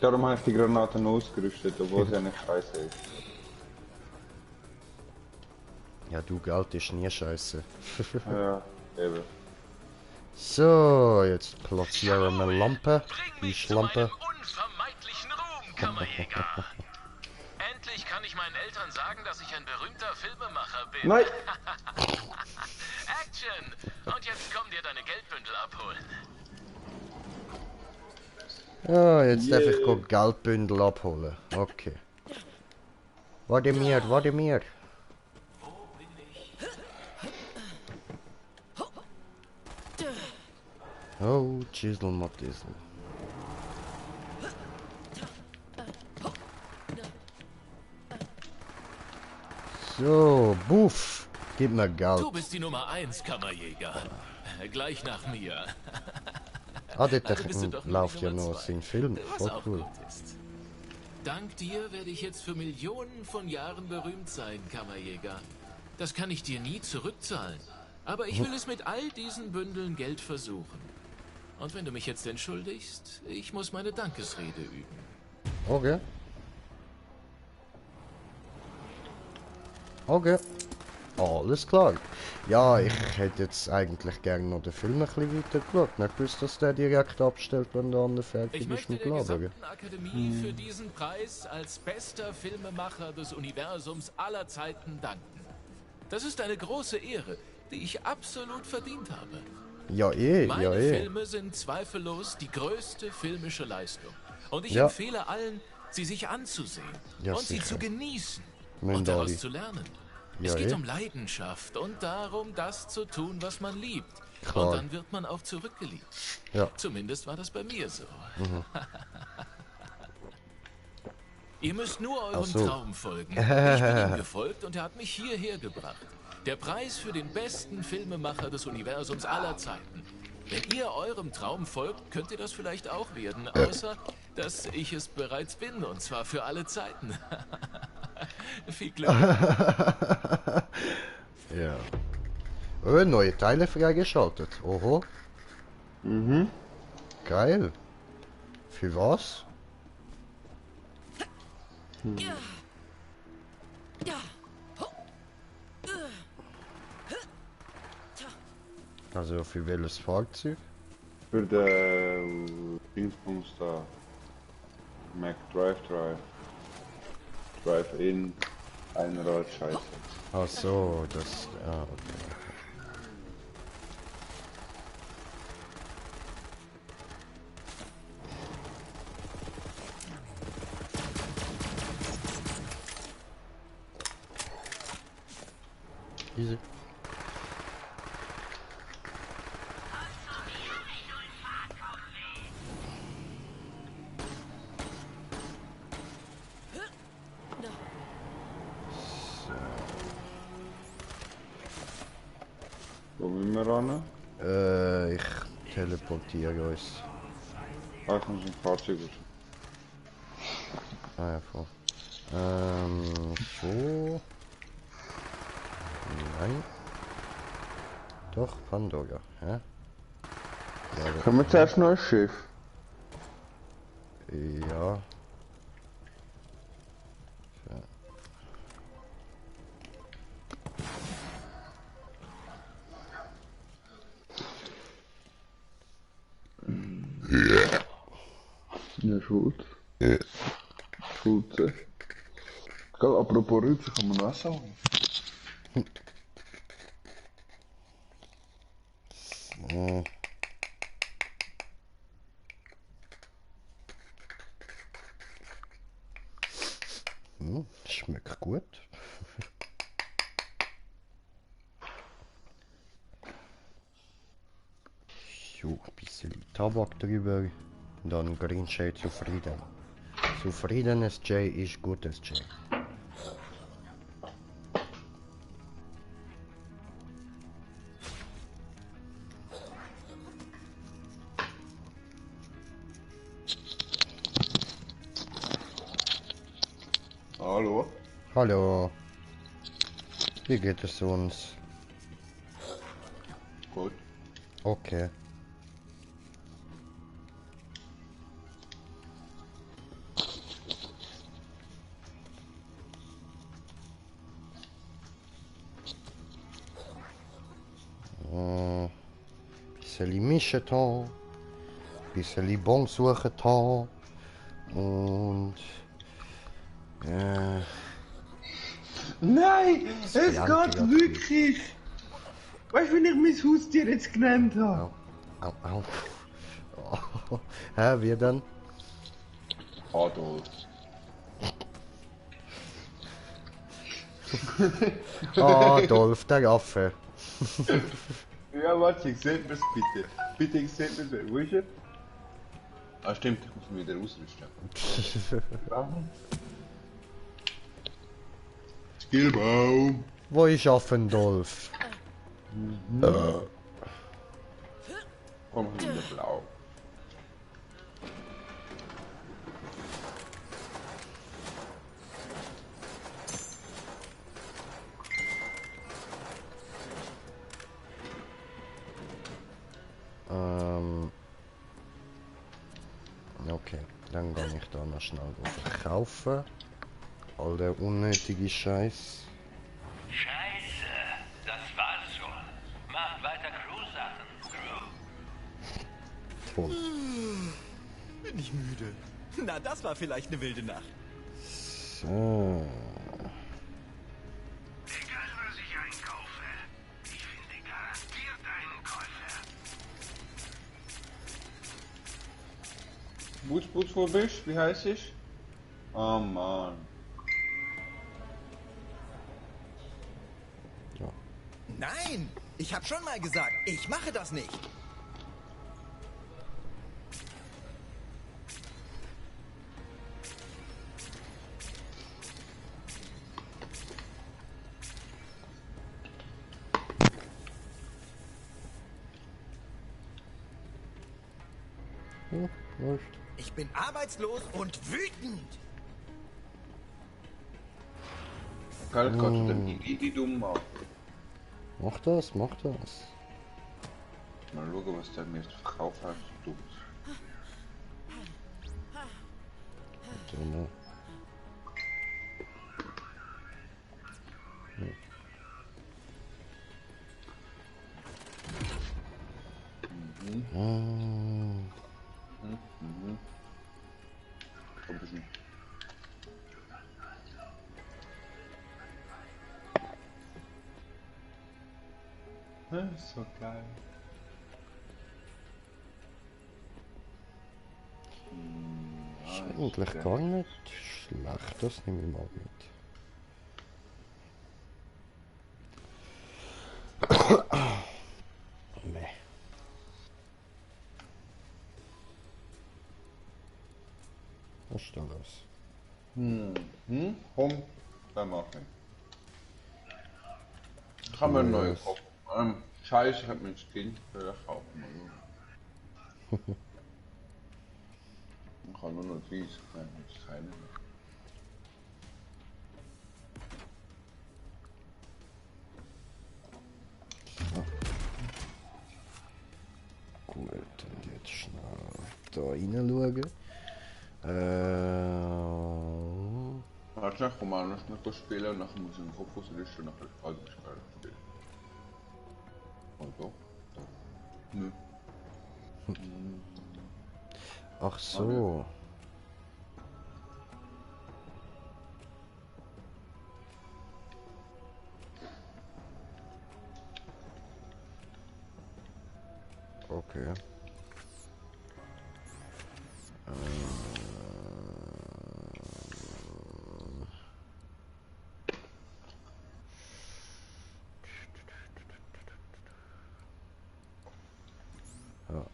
Darum habe ich die Granaten ausgerüstet, obwohl sie nicht scheiße ist. Ja, du, Geld ist nie scheiße. Ja, eben. So, jetzt platzieren wir eine Lampe. Die Schlampe. Unvermeidlichen Ruhm, Kammerjäger. Endlich kann ich meinen Eltern sagen, dass ich ein berühmter Filmemacher bin. Nein! Action! Und jetzt komm dir deine Geldbündel abholen. Ja, jetzt darf ich Geldbündel abholen. Okay. Warte mir. Oh, Chisel Mattisel. So, Buff. Gib mir Geld. Du bist die Nummer 1, Kammerjäger. Gleich nach mir. Ah, dort Also bist du doch nur läuft die ja Nummer noch 2. sein Film. Was Voll auch cool. gut ist. Dank dir werde ich jetzt für Millionen von Jahren berühmt sein, Kammerjäger. Das kann ich dir nie zurückzahlen. Aber ich will es mit all diesen Bündeln Geld versuchen. Und wenn du mich jetzt entschuldigst, ich muss meine Dankesrede üben. Okay. Okay. Alles klar. Ja, ich hätte jetzt eigentlich gerne noch den Film ein bisschen weiter geschaut. Nicht gewusst, dass der direkt abstellt, wenn der andere fertig Ich ist möchte mit der Labern. gesamten Akademie für diesen Preis als bester Filmemacher des Universums aller Zeiten danken. Das ist eine große Ehre, die ich absolut verdient habe. Ja, Meine eh. Filme sind zweifellos die größte filmische Leistung. Und ich Ja. empfehle allen, sie sich anzusehen Ja, und sie sicher. zu genießen Müssen und alle. daraus zu lernen. Ja, Es geht eh. um Leidenschaft und darum, das zu tun, was man liebt. Klar. Und dann wird man auch zurückgeliebt. Ja. Zumindest war das bei mir so. Ihr müsst nur eurem Ach so. Traum folgen. Ich bin ihm gefolgt und er hat mich hierher gebracht. Der Preis für den besten Filmemacher des Universums aller Zeiten. Wenn ihr eurem Traum folgt, könnt ihr das vielleicht auch werden. Außer, dass ich es bereits bin. Und zwar für alle Zeiten. Viel Glück. Ja. Oh, neue Teile freigeschaltet. Oho. Mhm. Geil. Für was? Also für welches Fahrzeug? Für den Dingsbums da. Mac Drive-In. Einrad, Scheiße. Ach so, das... Ah, okay. Easy. Wo müssen wir ran? Ich teleportiere uns. Ah, ich muss ein Fahrzeug raus. Ah ja, voll. So. Nein. Doch, Pandora, hä? Ja, das- Können wir zuerst noch ein Schiff? Ja. So. Ja, gut. Gut. Gell, apropos Rüte, kann man auch sagen. So. Schmeckt gut. So, ein bisschen Tabak drüber. Und dann Green Jay zufrieden. Zufriedenes Jay ist gutes Jay. Hallo? Hallo. Wie geht es uns? Gut. Okay. Bisschen mischen da. Bisschen Bon suchen da. Und... Nein! Es geht Bianca, wirklich! Weißt du, wie ich mein Haustier jetzt genannt habe? Au, au. Oh. Hä, wie denn? Adolf. Adolf, der Affe. Ja, warte, seht mir's bitte. Bitte, ich sehe bitte. Wo ist er? Ah, stimmt, ich muss mich wieder ausrüsten. Skillbaum! Wo ist Affendolf? Komm wieder blau. Okay, dann gehe ich da noch schnell verkaufen. All der unnötige Scheiß. Scheiße, das war's schon. Mach weiter Crew-Sachen, Crew. Voll. Bin ich müde. Na, das war vielleicht eine wilde Nacht. So. Egal, was ich einkaufe, ich finde garantiert einen Käufer. Boots, wo bist du? Wie heißt ich? Oh Mann. Ja. Nein! Ich hab schon mal gesagt, ich mache das nicht. Hm, läuft. Ich bin arbeitslos und wütend. Kalt kannst du den Iggy dumm machen. Mach das, mach das. Mal schauen, was der mir jetzt verkauft hat. Dumm. So, ne? Ein bisschen. So geil. Ist eigentlich gar nicht schlecht, das nehme ich mal mit. Nee. Was ist da los? Komm, dann machen. Ich habe mir einen neuen Kopf. Scheiße, ich habe mir ein Skin kaufen. Ich kann nur noch 30, nein, das ist keine mehr. Gut, und jetzt schnell da reinschauen. Warte, ich komme auch noch spielen und nachher muss ich den Kopf ausrüsten und nachher kann ich spielen. Also? Nö. Ach so. Okay.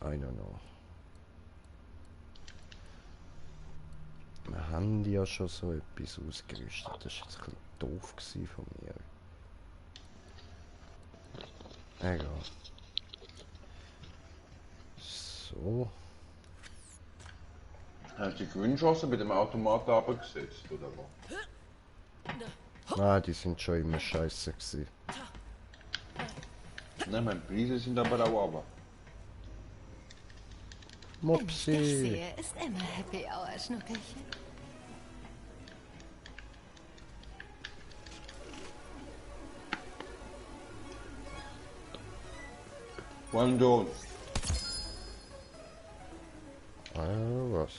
I don't know. Wir haben ja schon so etwas ausgerüstet. Das war jetzt ein bisschen doof von mir. Egal. So. Hast du die Gewinnchancen bei dem Automaten abgesetzt, oder was? Nein, die sind schon immer scheiße gewesen. Nein, meine Preise sind aber auch aber. Mopsi. Ich sehe, ist immer Happy Hour, Schnuckelchen. One Don. Was?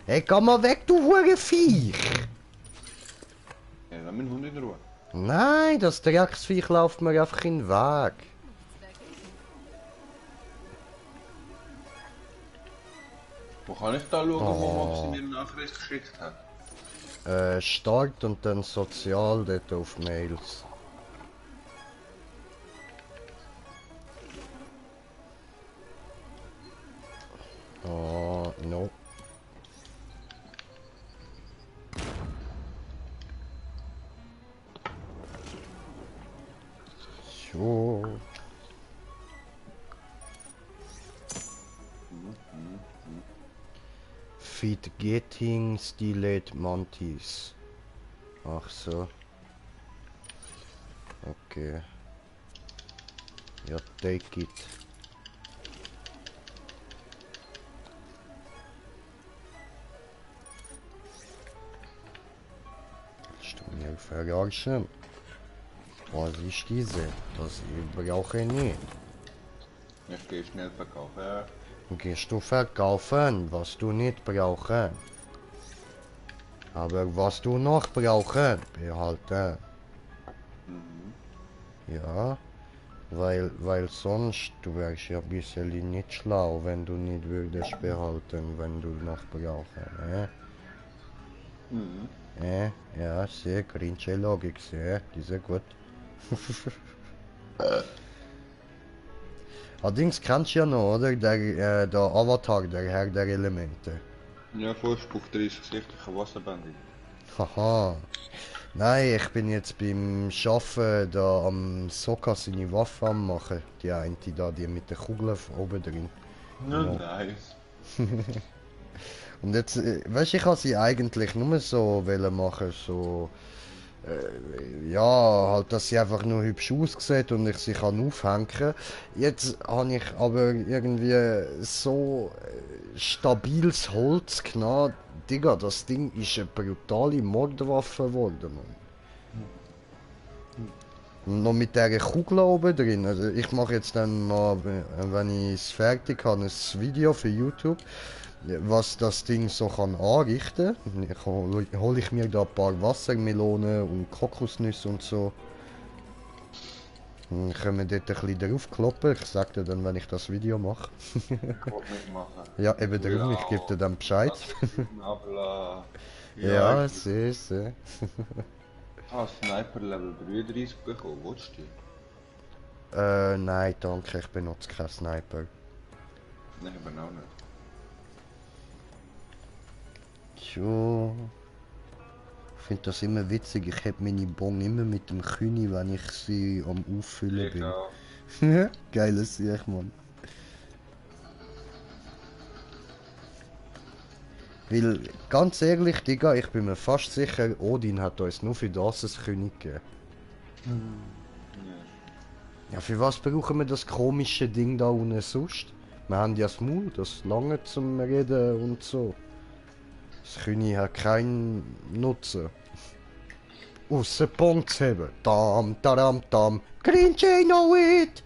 Hey, komm mal weg, du Hurenviech! Ja, lass meinen Hund in Ruhe. Nein, das Drecksviech läuft mir einfach in den Weg. Wo kann ich da schauen, wo Mopsi mir eine Nachricht geschickt hat? Start und dann Sozial dort auf Mails. Oh, no. So. Feed getting Steeled Mantis. Ach so. Okay. Ja, take it. Willst du mir verarschen? Was ist diese? Das brauche ich nicht. Ich gehe schnell verkaufen. Gehst du verkaufen, was du nicht brauchen. Aber was du noch brauchen, behalten. Ja, weil sonst, du wärst ja ein bisschen nicht schlau, wenn du nicht würdest behalten, wenn du noch brauchen, ja, sehr cringe Logik, sehr, diese gut. Allerdings kennst du ja noch, oder? Der Avatar, der Herr der Elemente. Ja, Vorspruch 30 sichtliche Wasserbändigung. Haha. Nein, ich bin jetzt beim Schaffen da am Sokka seine Waffe am machen. Die eine da, die mit der Kugel oben drin. Ja, nice. Und jetzt, weißt du, ich habe sie eigentlich nur so wollen machen, so... ja, halt, dass sie einfach nur hübsch aussieht und ich sie kann aufhängen. Jetzt habe ich aber irgendwie so stabiles Holz genommen. Digga, das Ding ist eine brutale Mordwaffe geworden, Mann. Und noch mit dieser Kugel oben drin. Also ich mache jetzt dann mal, wenn ich es fertig habe, ein Video für YouTube, was das Ding so kann anrichten. Hole ich mir da ein paar Wassermelonen und Kokosnüsse und so. Dann können wir dort ein bisschen drauf kloppen. Ich sag dir dann, wenn ich das Video mache. Ich will mitmachen. Ja, eben darum, ich gebe dir dann Bescheid. Ja, süß. Ah, Sniper Level 33 bekommen, willst du? Nein, danke, ich benutze keinen Sniper. Nein, ich bin auch nicht. Jo. Ich finde das immer witzig, ich habe meine Bon immer mit dem Kühni, wenn ich sie am Auffüllen bin. Geiles Sieg, Mann. Weil, ganz ehrlich, Digga, ich bin mir fast sicher, Odin hat uns nur für das ein König gegeben. Ja, für was brauchen wir das komische Ding da unten sonst? Wir haben ja das Maul, das lange zum Reden und so. Das König hat keinen Nutzen. Ausser Punkt zu haben. Dam, tadam, dam. Cringe, I know it!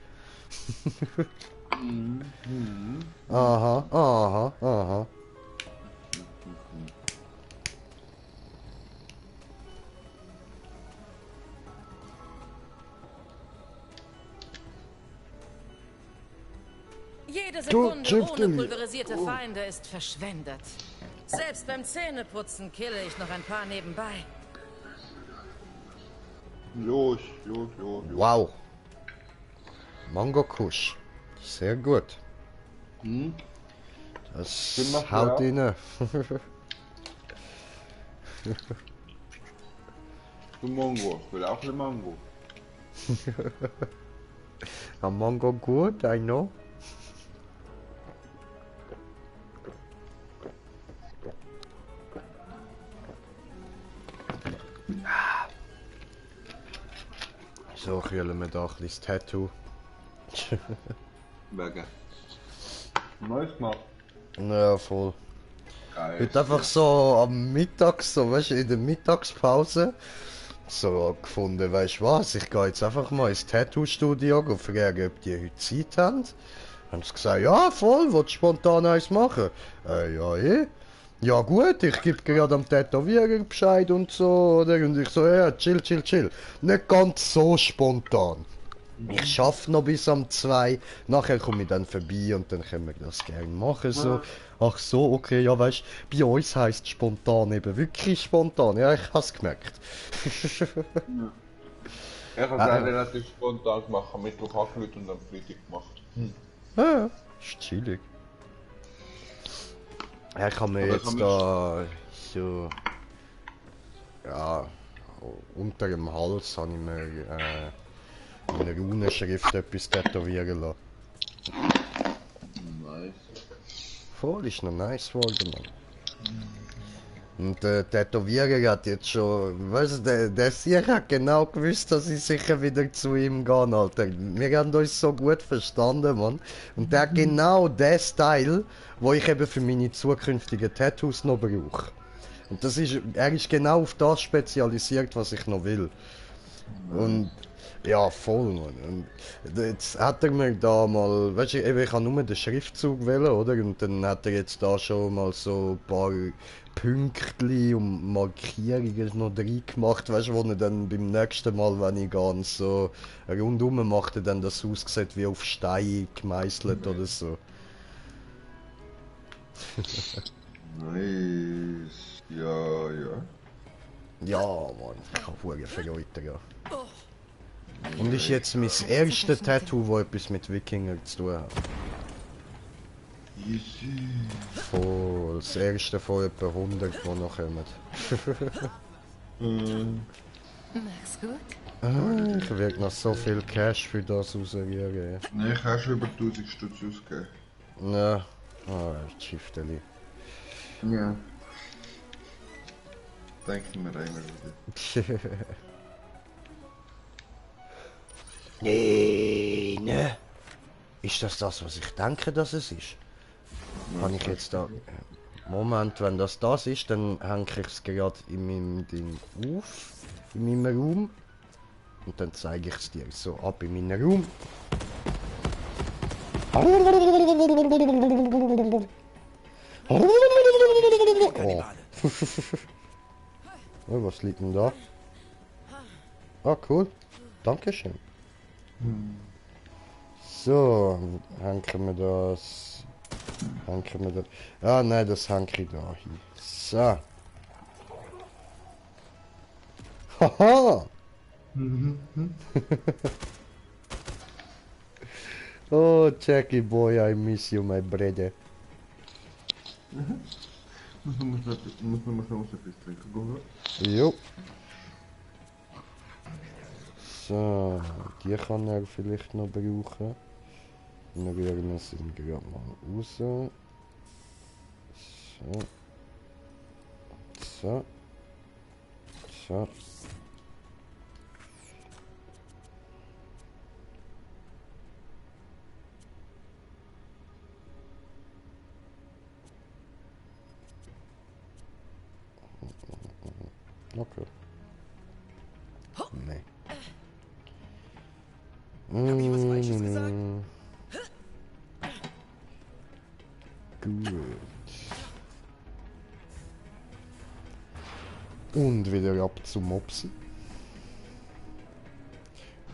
Aha, aha, aha. Jede Sekunde ohne pulverisierte Feinde ist verschwendet. Selbst beim Zähneputzen kille ich noch ein paar nebenbei. Los. Wow. Mango-Kusch. Sehr gut. Das haut inne. Du Mango, ich will auch eine Mango. A Mango gut, I know. So kühlen wir da ein bisschen das Tattoo. Wegen. Neues gemacht. Ja, voll. Geil. Heute einfach so am Mittag, so weißt du, in der Mittagspause, so gefunden, weißt du was, ich gehe jetzt einfach mal ins Tattoo-Studio und frage, ob die heute Zeit haben. Haben sie gesagt, ja voll, willst du spontan eins machen? Ja Ja gut, ich gebe gerade am Tätowierer Bescheid und so, oder? Und ich so, ja, chill. Nicht ganz so spontan. Ich schaffe noch bis am 2, nachher komme ich dann vorbei und dann können wir das gerne machen, so. Ach so, okay, ja weißt, bei uns heisst spontan eben wirklich spontan, ja, ich hab's gemerkt. Ich habe es relativ spontan gemacht, am Mittwoch angerufen und am Freitag gemacht. Ja, ist chillig. Ja, ich habe mir jetzt da so... Ja... Unter dem Hals habe ich mir in einer Runenschrift etwas tätowieren lassen. Nice. Voll, ist noch nice geworden, Mann. Und der Tätowierer hat jetzt schon, weißt du, der Sieg hat genau gewusst, dass ich sicher wieder zu ihm gehe, Alter. Wir haben uns so gut verstanden, Mann. Und der hat genau den Style, wo ich eben für meine zukünftigen Tattoos noch brauche. Und das ist, er ist genau auf das spezialisiert, was ich noch will. Und ja, voll, Mann. Und jetzt hat er mir da mal, weißt du, eben, ich habe nur den Schriftzug wählen, oder? Und dann hat er jetzt da schon mal so ein paar Pünktli und Markierungen noch drin gemacht, weißt du, wo er dann beim nächsten Mal, wenn ich ganz so rundum machte, dann das aussieht wie auf Stein gemeißelt oder so. Nice. Ja, ja. Ja, Mann, ich habe Huren Freude, ja. Und ist jetzt mein erstes Tattoo, das etwas mit Wikinger zu tun hat. Easy. Voll, das erste von etwa 100, die noch kommen. Mach's gut. Ich werde noch so viel Cash für das rausrühren. Nein, ich habe schon über 1000 Stutz ausgegeben. Ja, Schifteli. Ja. Denken wir einmal wieder. Nee, ne? Ist das das, was ich denke, dass es ist? Kann ich jetzt da... Moment, wenn das ist, dann hänge ich es gerade in meinem Ding auf. In meinem Raum. Und dann zeige ich es dir so ab in meinem Raum. Oh. Oh, was liegt denn da? Ah, cool. Dankeschön. So, hängen wir das. Hängen wir das. Ah, nein, das hänge ich da hin. So. Haha! Oh, Jackie boy, I miss you, my brother. Muss man noch etwas trinken, Google? Jo. So, die kann er vielleicht noch brauchen. Dann rühren wir sie gerade mal raus. So. So. So. Okay. Nee. Hab ich was Falsches gesagt? Gut. Und wieder ab zu Mopsi.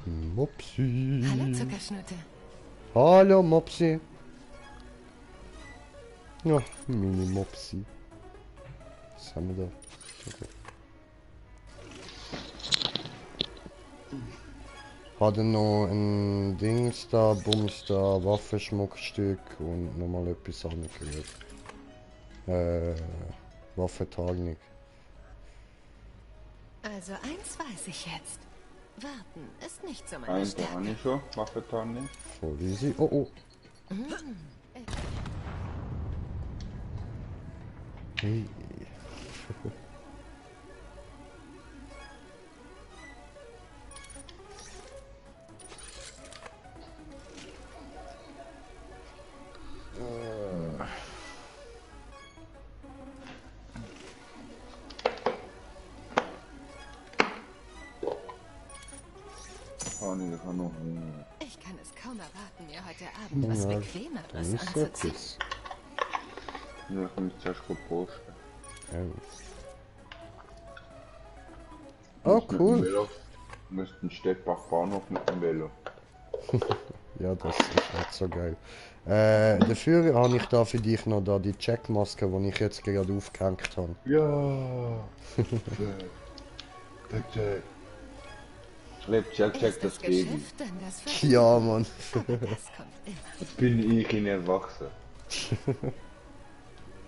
Mopsi. Hallo Zuckerschnutte. Hallo Mopsi. Ja, Mini Mopsi. Was haben wir da? Okay. Hatte noch ein Dings da, Bums da, Waffenschmuckstück und nochmal etwas angerührt. Waffentarnung. Also eins weiß ich jetzt. Warten ist nicht so meine Ein Stärke. habe ich schon, Waffentarnung. Voll easy. Oh oh. Hey. Ich habe noch Hunger. Ich kann es kaum erwarten, mir heute Abend was Bequemeres anzuziehen. Ja, ich muss zuerst posten. Oh, cool. Du musst den Stettbach Bahnhof mit dem Velo. Ja, das ist nicht so geil. Dafür habe ich da für dich noch da die Checkmaske, die ich jetzt gerade aufgehängt habe. Ja. Check. Check, das geht. Ja, Mann. Jetzt bin ich in Erwachsen.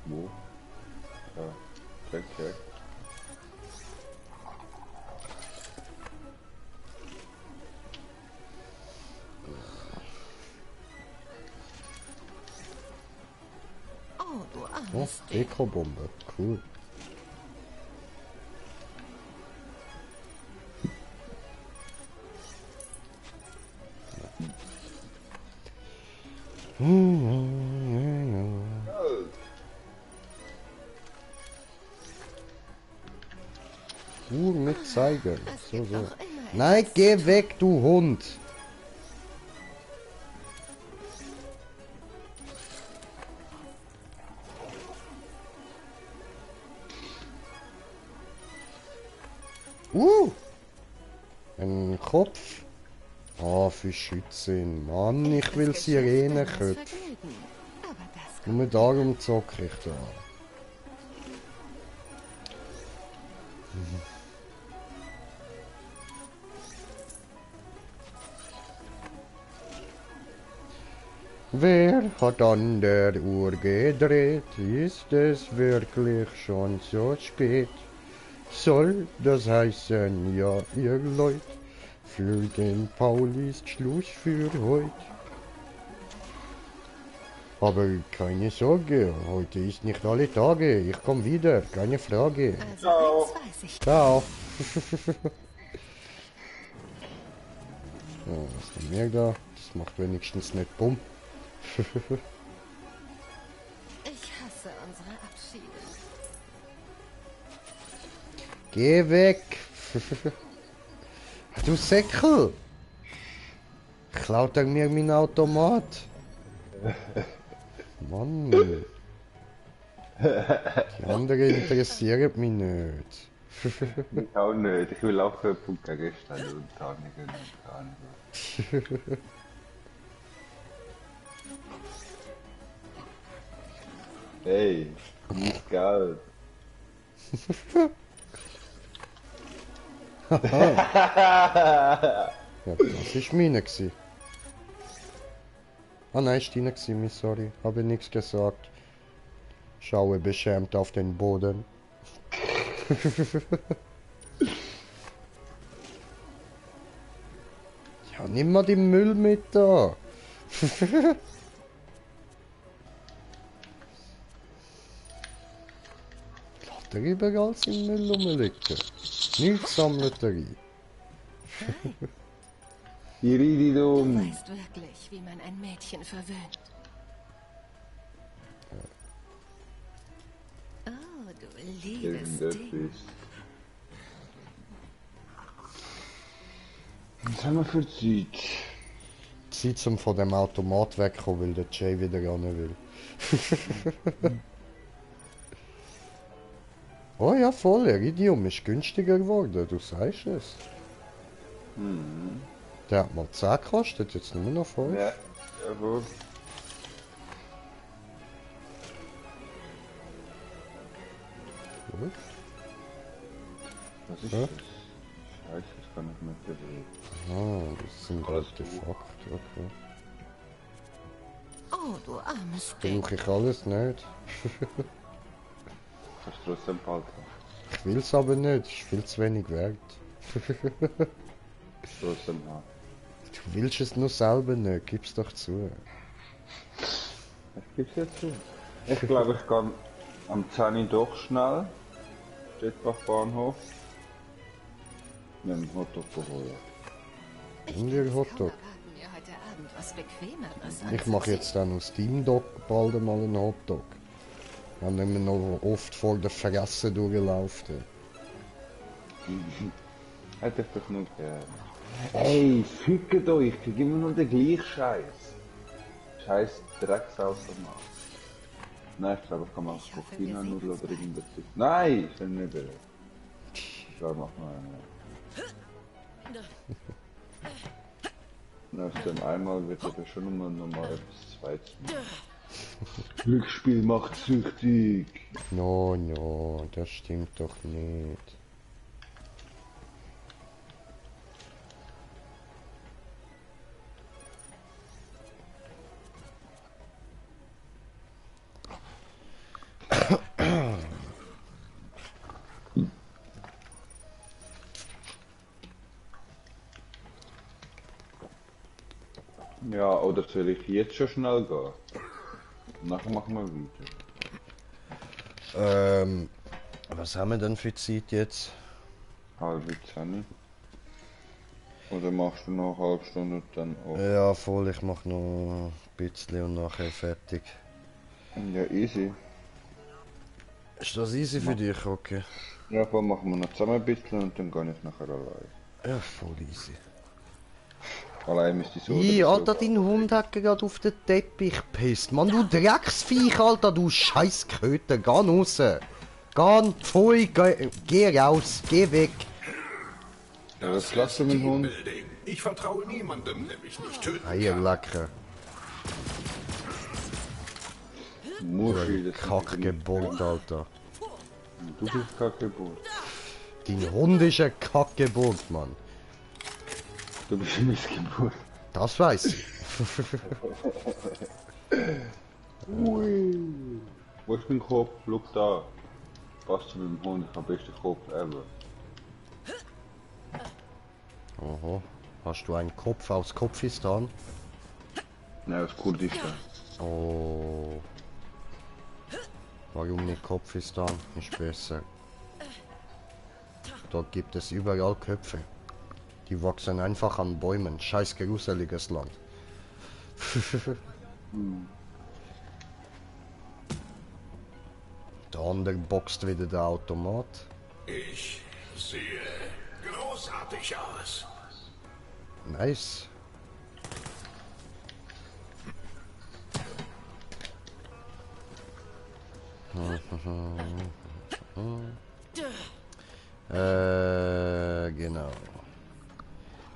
Wo? Ja, check. Oh, du Oh, armes Ding. Dekobombe. Cool. Mit zeigen. So. Nein, geh weg, du Hund. Ein Kopf. Ah, für Schützen. Mann, ich will Sirenenköpfe. Nur darum zocke ich da. Wer hat an der Uhr gedreht? Ist es wirklich schon so spät? Soll das heißen, ja, ihr Leut, für den Paul ist Schluss für heute. Aber keine Sorge, heute ist nicht alle Tage. Ich komme wieder, keine Frage. Ciao. Ciao. Ja, was ist denn mehr da? Das macht wenigstens nicht Bumm. Ich hasse unsere Abschiede. Geh weg! Du Säckel! Klaut er mir mein Automat? Mann! Die anderen interessieren mich nicht. Ich auch nicht. Ich will auch Punkte gestern und Tarnigen und Tarnigen. Hey, nicht Geld. Ja, das ist meine gsi. Ah nein, ist deine gsi, sorry. Habe nichts gesagt. Schaue beschämt auf den Boden. Ja, nimm mal den Müll mit da. Lässt er überall seinen Müll rumliegen. Nichts sammelt er ein. Du Irididum. weißt wirklich, wie man ein Mädchen verwöhnt. Oh, du liebes Ding. Was haben wir für Zeit? Zeit zum von dem Automat wegkommen, weil der Jay wieder ran will. Oh ja, voll, Iridium ist günstiger geworden, du sagst es. Der hat mal 10 gekostet, jetzt nur noch 5. Ja, jawohl. Gut. Was ist Ja? das? Scheiße, das kann ich nicht bewegen. Ah, das sind Artefakte, okay. Oh, du armes Ding. Brauche ich alles nicht. Kannst du trotzdem behalten. Ich will es aber nicht, ist viel zu wenig wert. Trotzdem haben. Du willst es nur selber nicht, gib's doch zu. Ich gib's jetzt zu. Ich glaube, ich kann am 10 doch schnell. Städtbach-Bahnhof. Mir einen Hotdog holen. Nimm dir einen Hotdog. Mir heute Abend was Bequemeres Ich mache jetzt dann aus Steam Dog bald mal einen Hotdog. Ich habe immer noch oft vor der Fresse durchlaufen. Hätte ich doch nur gerne. Ey, fickt euch, ich krieg immer nur den gleichen Scheiß. Scheiß Drecksautomat. Nein, ich glaube, ich kann mal Koffeinanudel oder irgendwas. Nein, ich will nicht. Da machen wir eine. Nach dem einmal wird aber schon immer normal bis zweites Mal. Glücksspiel macht süchtig. No, no, das stimmt doch nicht. Ja, oder soll ich jetzt schon schnell gehen? Nachher machen wir weiter. Was haben wir denn für Zeit jetzt? Halbe 10. Oder machst du noch eine halbe Stunde und dann auch? Ja, voll, ich mach noch ein bisschen und nachher fertig. Ja, easy. Ist das easy für dich, okay? Ja, voll machen wir noch zusammen ein bisschen und dann gehe ich nachher allein. Ja, voll easy. Allein müsste ich so. Alter, dein Hund hat gerade auf den Teppich gepisst. Mann, du Drecksviech, Alter, du scheiß Köter. Geh raus. Pfui, geh raus, geh weg. Ja, das lass du mit dem Hund. Ich vertraue niemandem, der mich nicht töten kann. Eierlecker. Muschi, das Kackgeburt, Alter. Du bist Kackgeburt. Dein Hund ist eine Kackgeburt, Mann. Du bist eine Missgeburt. Das weiß ich. Ui. Wo ist mein Kopf? Schau da. Passt zu meinem Hund, ich habe den besten Kopf ever. Oho. Hast du einen Kopf aus Kopfistan? Nein, aus Kurdistan. Oh. Warum nicht Kopfistan? Ist besser. Dort gibt es überall Köpfe. Die wachsen einfach an Bäumen. Scheiß gruseliges Land. Der andere boxt wieder der Automat. Ich sehe großartig aus. Nice. Genau.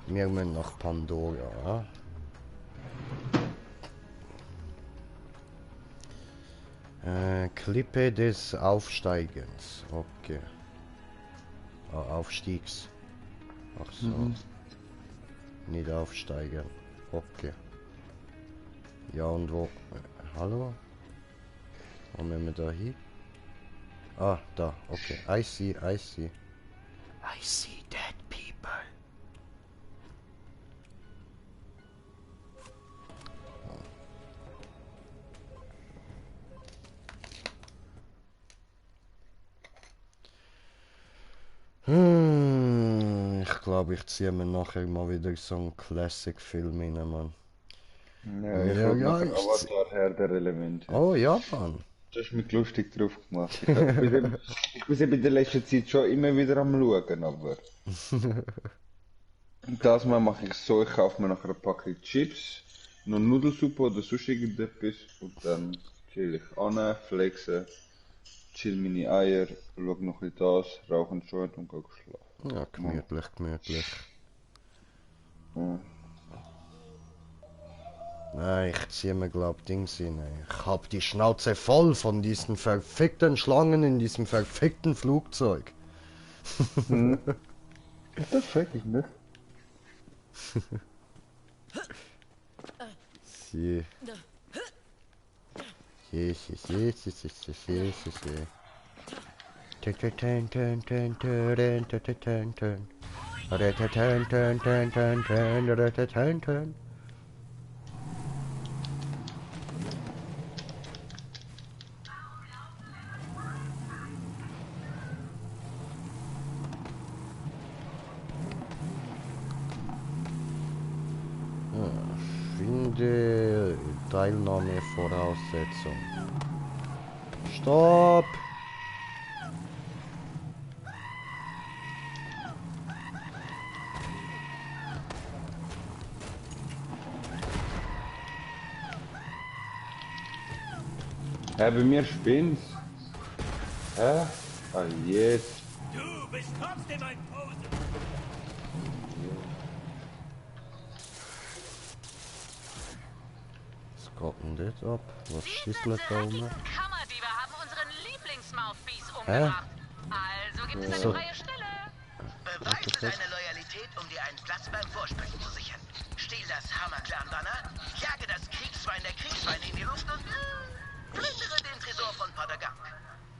Wir müssen nach Pandora. Klippe des Aufsteigens. Okay. Aufstiegs. Ach so. Nicht aufsteigen. Okay. Ja, und wo? Hallo? Wo müssen wir da hin? Ah, da. Okay. I see. I see dead people. Ich glaube, ich ziehe mir nachher mal wieder so einen Classic-Film rein, Mann. Ja, ich habe nachher Avatar Herr der Elemente. Oh ja, Mann. Du hast mich lustig drauf gemacht. Ich bin in der letzten Zeit schon immer wieder am Schauen, aber... Das Mal mache ich so, ich kaufe mir nachher eine Packung Chips, noch Nudelsuppe oder sonst irgendetwas und dann chill ich an, flexe, chill meine Eier, schau noch ein bisschen das, rauche einen Joint und gehe schlafen. Ja, gemütlich, gemütlich. Ja. Nein, ich ziehe mir glaub Dings hin. Ich hab die Schnauze voll von diesen verfickten Schlangen in diesem verfickten Flugzeug. Das fällt ich nicht. Sie. Finde Teilnahmevoraussetzung. Stopp! Bei mir spinnt's. Hä? Ah, jetzt. Du bist trotzdem ein Pose. Was geht denn das ab? Was schießelt da oben? Kammerdieber haben unseren Lieblingsmouthpiece umgebracht. Also gibt es eine freie Stelle. Beweise deine Loyalität, um dir einen Platz beim Vorsprechen zu sichern. Stehl das Hammer-Clan-Banner, jage das Kriegsschwein der Kriegsschweine in die Luft und plündere den Tresor von Padergang.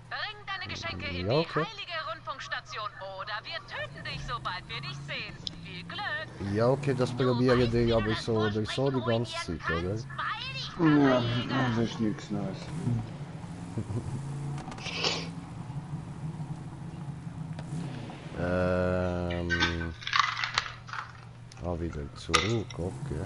Bring deine Geschenke in Ja, die okay. heilige Rundfunkstation. Raumstation oder wir töten dich, sobald wir dich sehen. Viel Glück! Ja, okay, das probiere ich aber so oder so die ganze Zeit, oder? Ja, das ist nichts Neues. Wieder zurück, okay.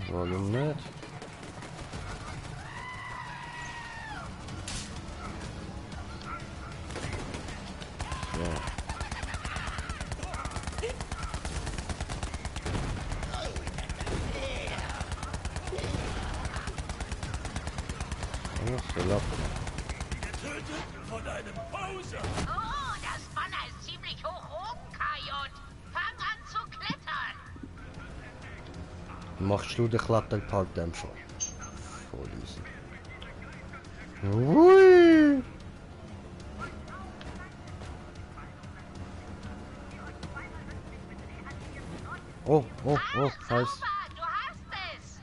Warum nicht? So locker. Getötet von einem Poser! Oh, das Banner ist ziemlich hoch oben, Kajot. Fang an zu klettern! Machst du den Kletterparkdämpfer? Voll easy. Ui! Oh, oh, oh, heiß. Du hast es!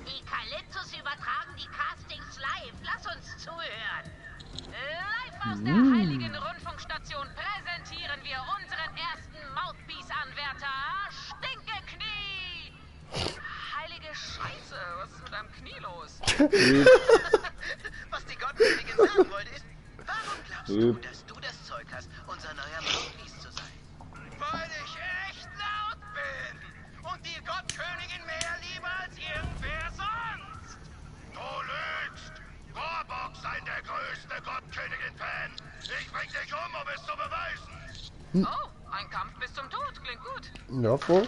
Die Kalypsos übertragen die Castings live. Lass uns zuhören. Live aus der Heiligen Rundfunkstation präsentieren wir unseren ersten Mouthpiece-Anwärter, Stinkeknie! Heilige Scheiße, was ist mit deinem Knie los? Was die Gottkönigin sagen wollte ist, warum glaubst du, dass du das Zeug hast, unser neuer Mouthpiece zu sein? Weil ich echt laut bin und die Gottkönigin mehr liebe als irgendwer sonst. Du lügst! Rohrbock sei der größte Gottkönigin-Fan! Ich bring dich um es zu beweisen! Oh, ein Kampf bis zum Tod, klingt gut. Ja, voll.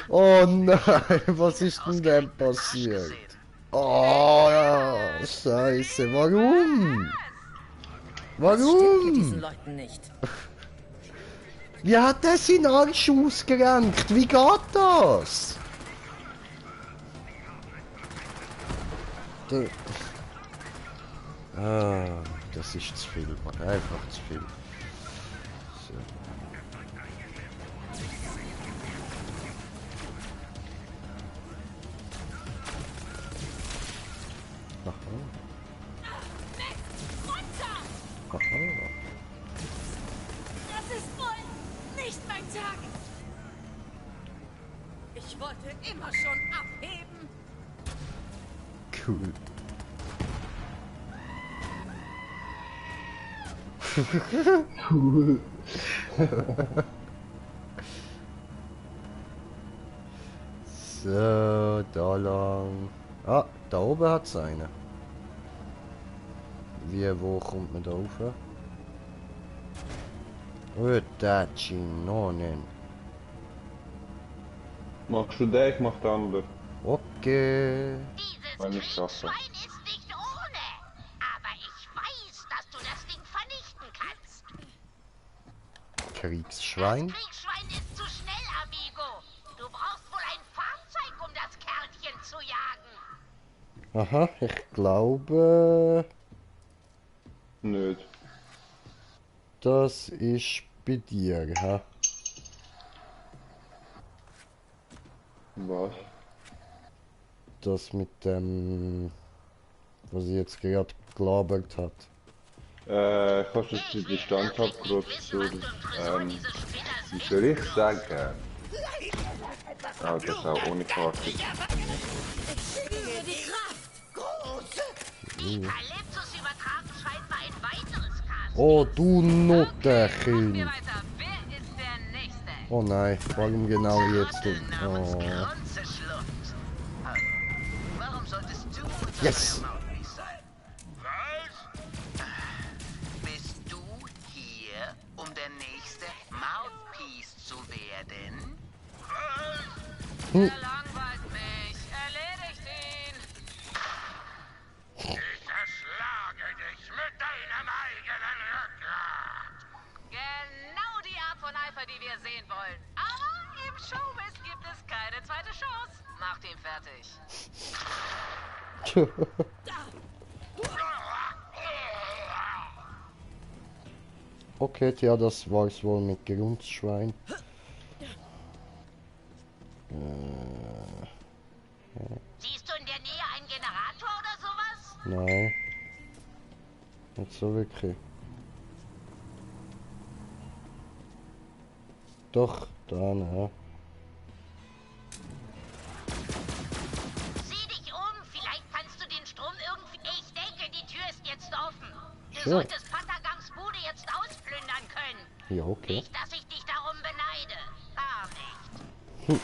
Oh nein, was ist denn passiert? Oh, ja, Scheiße, warum? Warum? Diesen Leuten nicht. Wie hat er seinen Arsch ausgerenkt? Wie geht das? Das ist zu viel, Mann. Einfach zu viel. So. Das ist wohl nicht mein Tag. Ich wollte immer schon abheben. Cool. Cool. So, da lang. Ah, da oben hat es eine. Wo kommt man da rauf? Oh, Tachinonen. Machst du den? Ich mach den anderen. Okay. Meine Sache. Schwein ist nicht ohne. Aber ich weiß, dass du das Ding vernichten kannst. Kriegsschwein? Das Kriegsschwein ist zu schnell, Amigo. Du brauchst wohl ein Fahrzeug, um das Kerlchen zu jagen. Aha, ich glaube... Nicht. Das ist bei dir, ha? Was? Das mit dem... was ich jetzt gerade gelabert hat. Kannst du jetzt die Distanz abkürzen? Wie soll ich sagen? Ah, das auch ohne Karte. Die Kalypsos übertragen scheinbar ein weiteres Cast. Oh, du Nutterchen! Wer ist der Nächste? Oh nein, warum genau jetzt? Oh. Warum solltest du unser Yes! neuer Mouthpiece sein? Was? Bist du hier, um der nächste Mouthpiece zu werden? Er langweilt mich. Erledigt ihn. Ich erschlage dich mit Sache, die wir sehen wollen. Aber im Showbiz gibt es keine zweite Chance. Macht ihn fertig. Okay, ja, das war's wohl mit Gerundsschwein. Siehst du in der Nähe einen Generator oder sowas? Nein. Nicht so wirklich. Doch, da, ne. Sieh dich um, vielleicht kannst du den Strom irgendwie... Ich denke, die Tür ist jetzt offen. Du Sure. solltest Patagangs Bude jetzt ausplündern können. Ja, okay. Nicht, dass ich dich darum beneide. Gar nicht.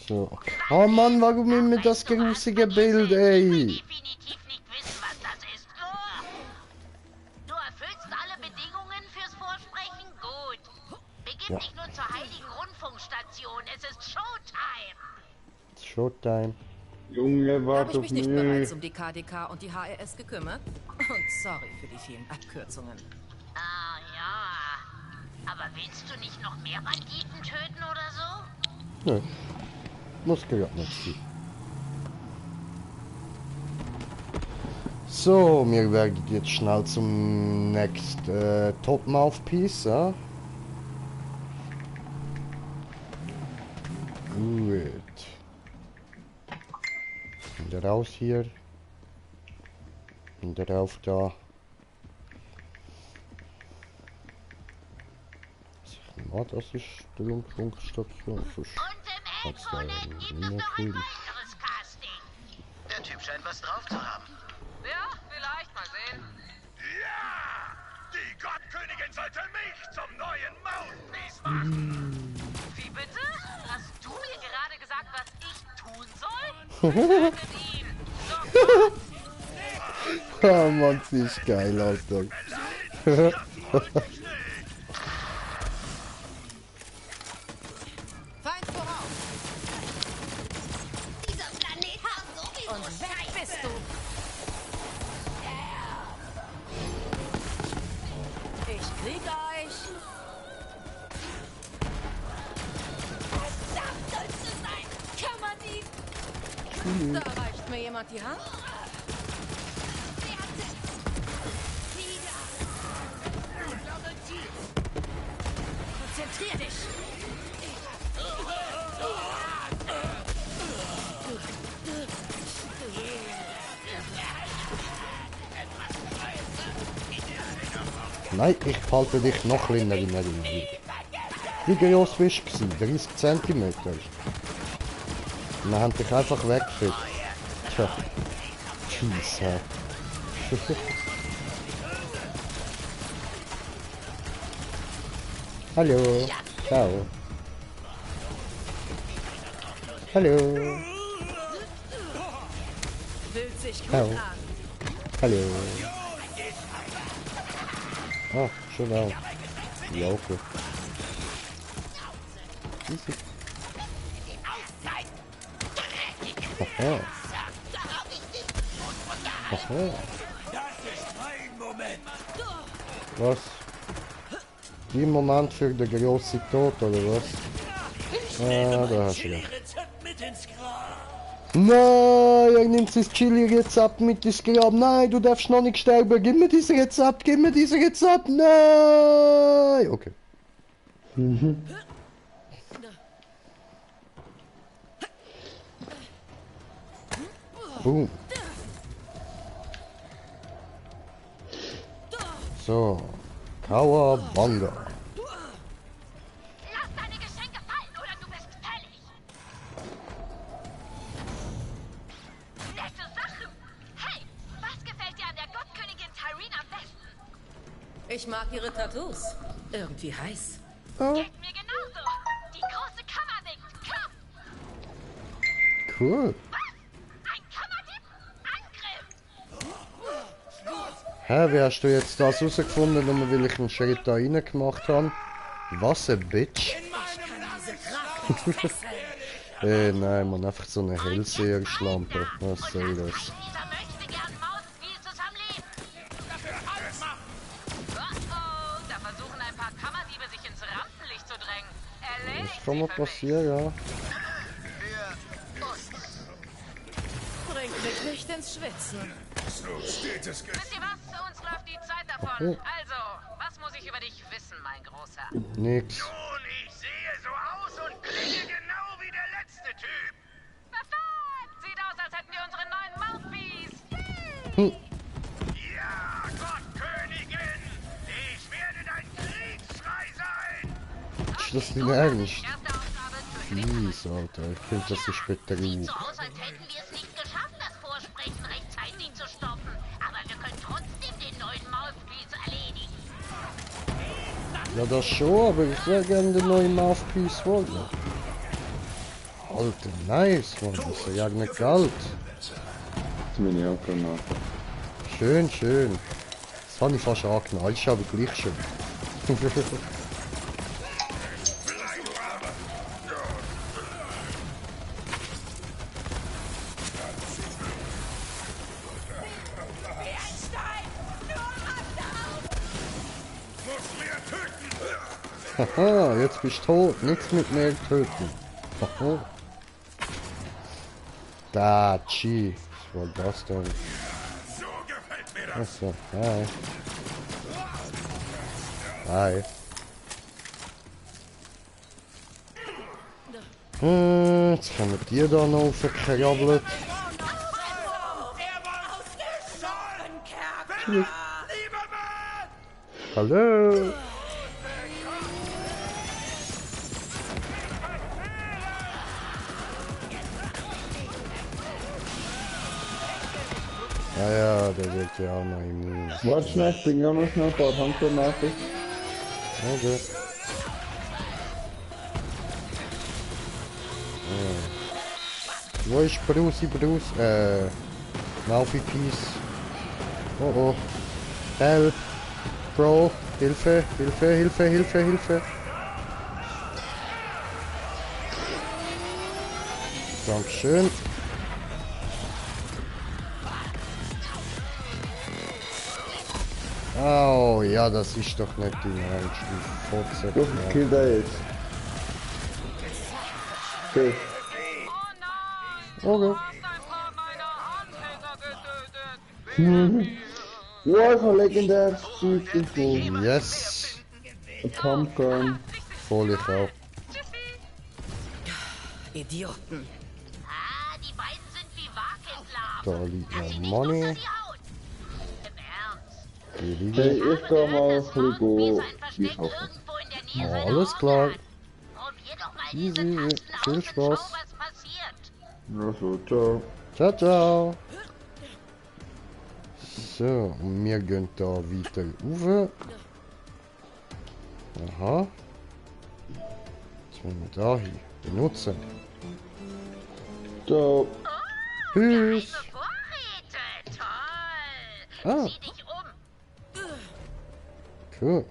So. Oh Mann, warum immer das grusige Bild, ey? Definitiv nicht wissen, was das ist. Oh. Du erfüllst alle Bedingungen fürs Vorsprechen? Gut. Begib Ja. dich nun zur heiligen Rundfunkstation. Es ist Showtime. Showtime. Junge, Habe warte ich auf mich nicht mich. bereits um die KDK und die HRS gekümmert? Und sorry für die vielen Abkürzungen. Ah, ja. Aber willst du nicht noch mehr Banditen töten oder so? Nö. Muss gerade nicht sein. So, wir werden jetzt schnell zum nächsten Top Mouthpiece, ja? Gut. Und raus hier. Und rauf da. Oh, das ist die Rundfunkstation. Und im Exonet gibt es noch ein weiteres Casting. Der Typ scheint was drauf zu haben. Ja, vielleicht mal sehen. Ja! Die Gottkönigin sollte mich zum neuen Mouthpiece machen! Wie bitte? Hast du mir gerade gesagt, was ich tun soll? Tötet ihn! Sofort! Oh Mann, sie ist geil, Alter. Feind voraus! Dieser Planet hat sowieso Und weg bist du! Ich krieg euch! Verdammt, sollst du sein! Kammerdieb! Da reicht mir jemand die Hand? Konzentrier dich! Nein, ich halte dich noch kleiner in Erinnerung. Wie groß bist du? 30 cm. Wir haben dich einfach weggekriegt. Tja. Tschüss, hä. Hallo. Ciao. Hallo. Fühlt sich gut Ciao. an. Hallo. Ah, schon auch. Ja, okay. Easy. Aha. Aha. Was? Die Moment für den grossen Tod, oder was? Ah, da hast du recht. Nein, er nimmt sein Chili-Rezept mit ins Grab. Nein, du darfst noch nicht sterben. Gib mir dieses Rezept, gib mir dieses Rezept. Nein! Okay. Boom. So. Kawabanga. Lass deine Geschenke fallen oder du bist fällig! Nette Sachen! Hey, was gefällt dir an der Gottkönigin Tyreen am besten? Ich mag ihre Tattoos. Irgendwie heiß. Oh, Geht mir genauso! Die große Kammer winkt! Komm! cool. Was? Ein Kammerdieb? Angriff! Hä, wie hast du jetzt das rausgefunden, nur weil ich einen Schritt da rein gemacht habe? Was ein Bitch. Nein, man, einfach so eine Hellseher-Schlampe. Was soll das? Dieser möchte gern Mouthpieces am Leben! Das kann mal passieren, ja. Bringt mich nicht ins Schwitzen. Wisst ihr was? Uns läuft die Zeit davon. Okay. Also, was muss ich über dich wissen, mein Großer? Nix. Nun, ich sehe so aus und klinge genau wie der letzte Typ. Perfekt! Sieht aus, als hätten wir unseren neuen Mouthpiece. Hm. Ja, Gottkönigin! Ich werde dein Kriegsschrei sein! Ist das nicht ernst? Erste Aufgabe zu Fies, Alter. Ich finde das so später Sieht so auf. aus, als hätten wir es nicht geschafft, das Vorsprechen rechtzeitig zu stoppen. Aber wir können trotzdem den neuen Mouthpiece erledigen. Ja, das schon, aber ich wäre gerne den neuen Mouthpiece wollen. Alter, nice, Mann. Das ist ja nicht Geld. Das bin ich auch gemacht. Schön, schön. Das habe ich fast angeknallt, ist aber gleich schön. Haha, jetzt bist du tot. Nichts mit mir töten. Haha. Da, Chi. Was war das denn? So gefällt mir das! Achso, hi. Hi. Jetzt haben wir die da noch aufgekrabbelt. Hallo. Ja, ja, der wird ja auch noch immun. Warte schnell, ich bring auch noch schnell ein paar Handgranaten. Okay. Wo ist Bruce? Mouthie Peace. Oh oh. Help. Bro. Hilfe, Hilfe, Hilfe, Hilfe, Hilfe. Dankeschön. Oh, ja, das ist doch nicht die Ernst. Die Fotze. Doch, kill da jetzt. Okay. Okay. Ja, ich habe legendäres Zeug gefunden. Yes. Ein Pumpgun. Voll ich auch. Idioten. Ah, die beiden sind wie Wagentlarven. Da liegt Dass sie noch nicht Money. unter die Haut. Im Ernst. Die liegen. Hey, ich geh mal ein bisschen Wie go. sein Versteck irgendwo in der Nähe seiner Alles Orte klar. hat. Probier doch mal diese Easy. Tasten Viel aus und schau, Spaß. was passiert. Also, ciao. Ciao, ciao. So, und wir gehen da weiter rauf. Aha. Jetzt müssen wir da hin. Benutzen. Ciao. Tschüss. Vorräte, toll. Ah. Zieh dich um. Cool.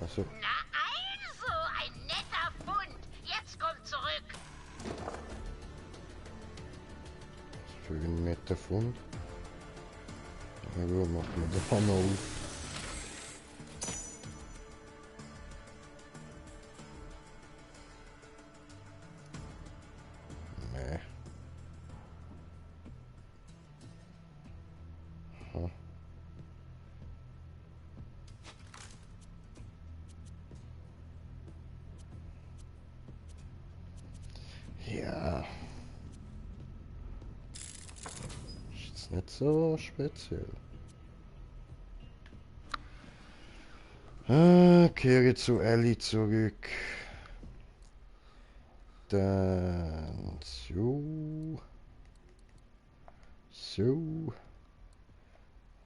Also, Na also, ein netter Fund. Jetzt komm zurück. für einen netten Fund. Na gut, machen wir da noch auf. Nee. Aha. Ja. Ist jetzt nicht so speziell. Kehre zu Ellie zurück. Dann so. So.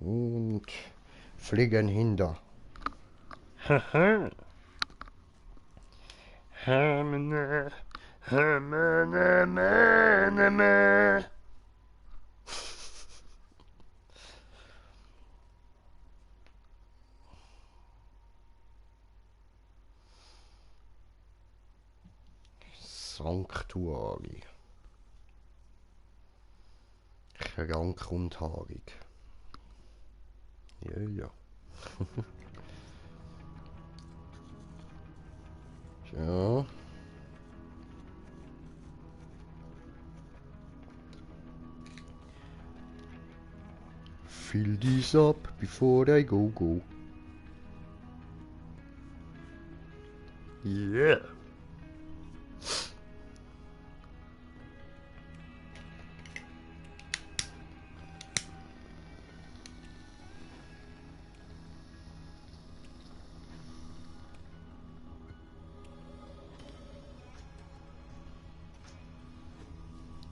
Und fliegen hinter. Haha. Hamene. Hamene. Hamene. Sanctuary. Krank und haarig. Ja, ja. Ja. Fill these up before I go. Yeah.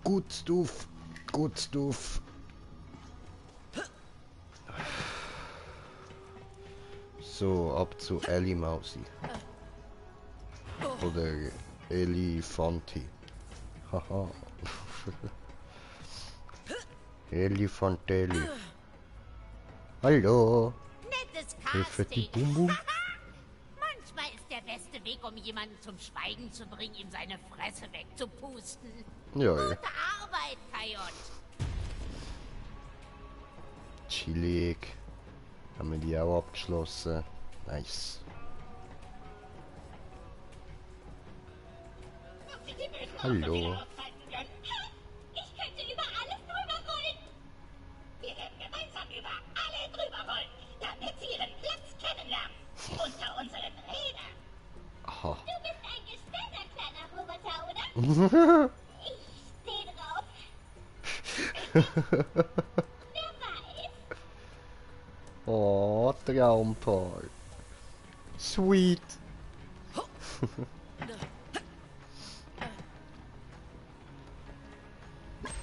Good stuff. Good stuff. So, ab zu Ellie Mausi. Oder Elefanti. Haha. Elefantelli. Hallo. Nettes Hilfe die Casting. Bum Bum. Manchmal ist der beste Weg, um jemanden zum Schweigen zu bringen, ihm seine Fresse wegzupusten. Ja, ja. Gute Arbeit, Kajot. Chillig. Haben wir die auch abgeschlossen. Nice. Hallo. Ich könnte über alles drüber rollen. Wir werden gemeinsam über alle drüber rollen, damit sie ihren Platz kennenlernen. Unter unseren Rädern. Aha. Du bist ein gestellter kleiner Roboter, oder? Ich steh drauf. Wer weiß? Oh, Traumpaar. Sweet.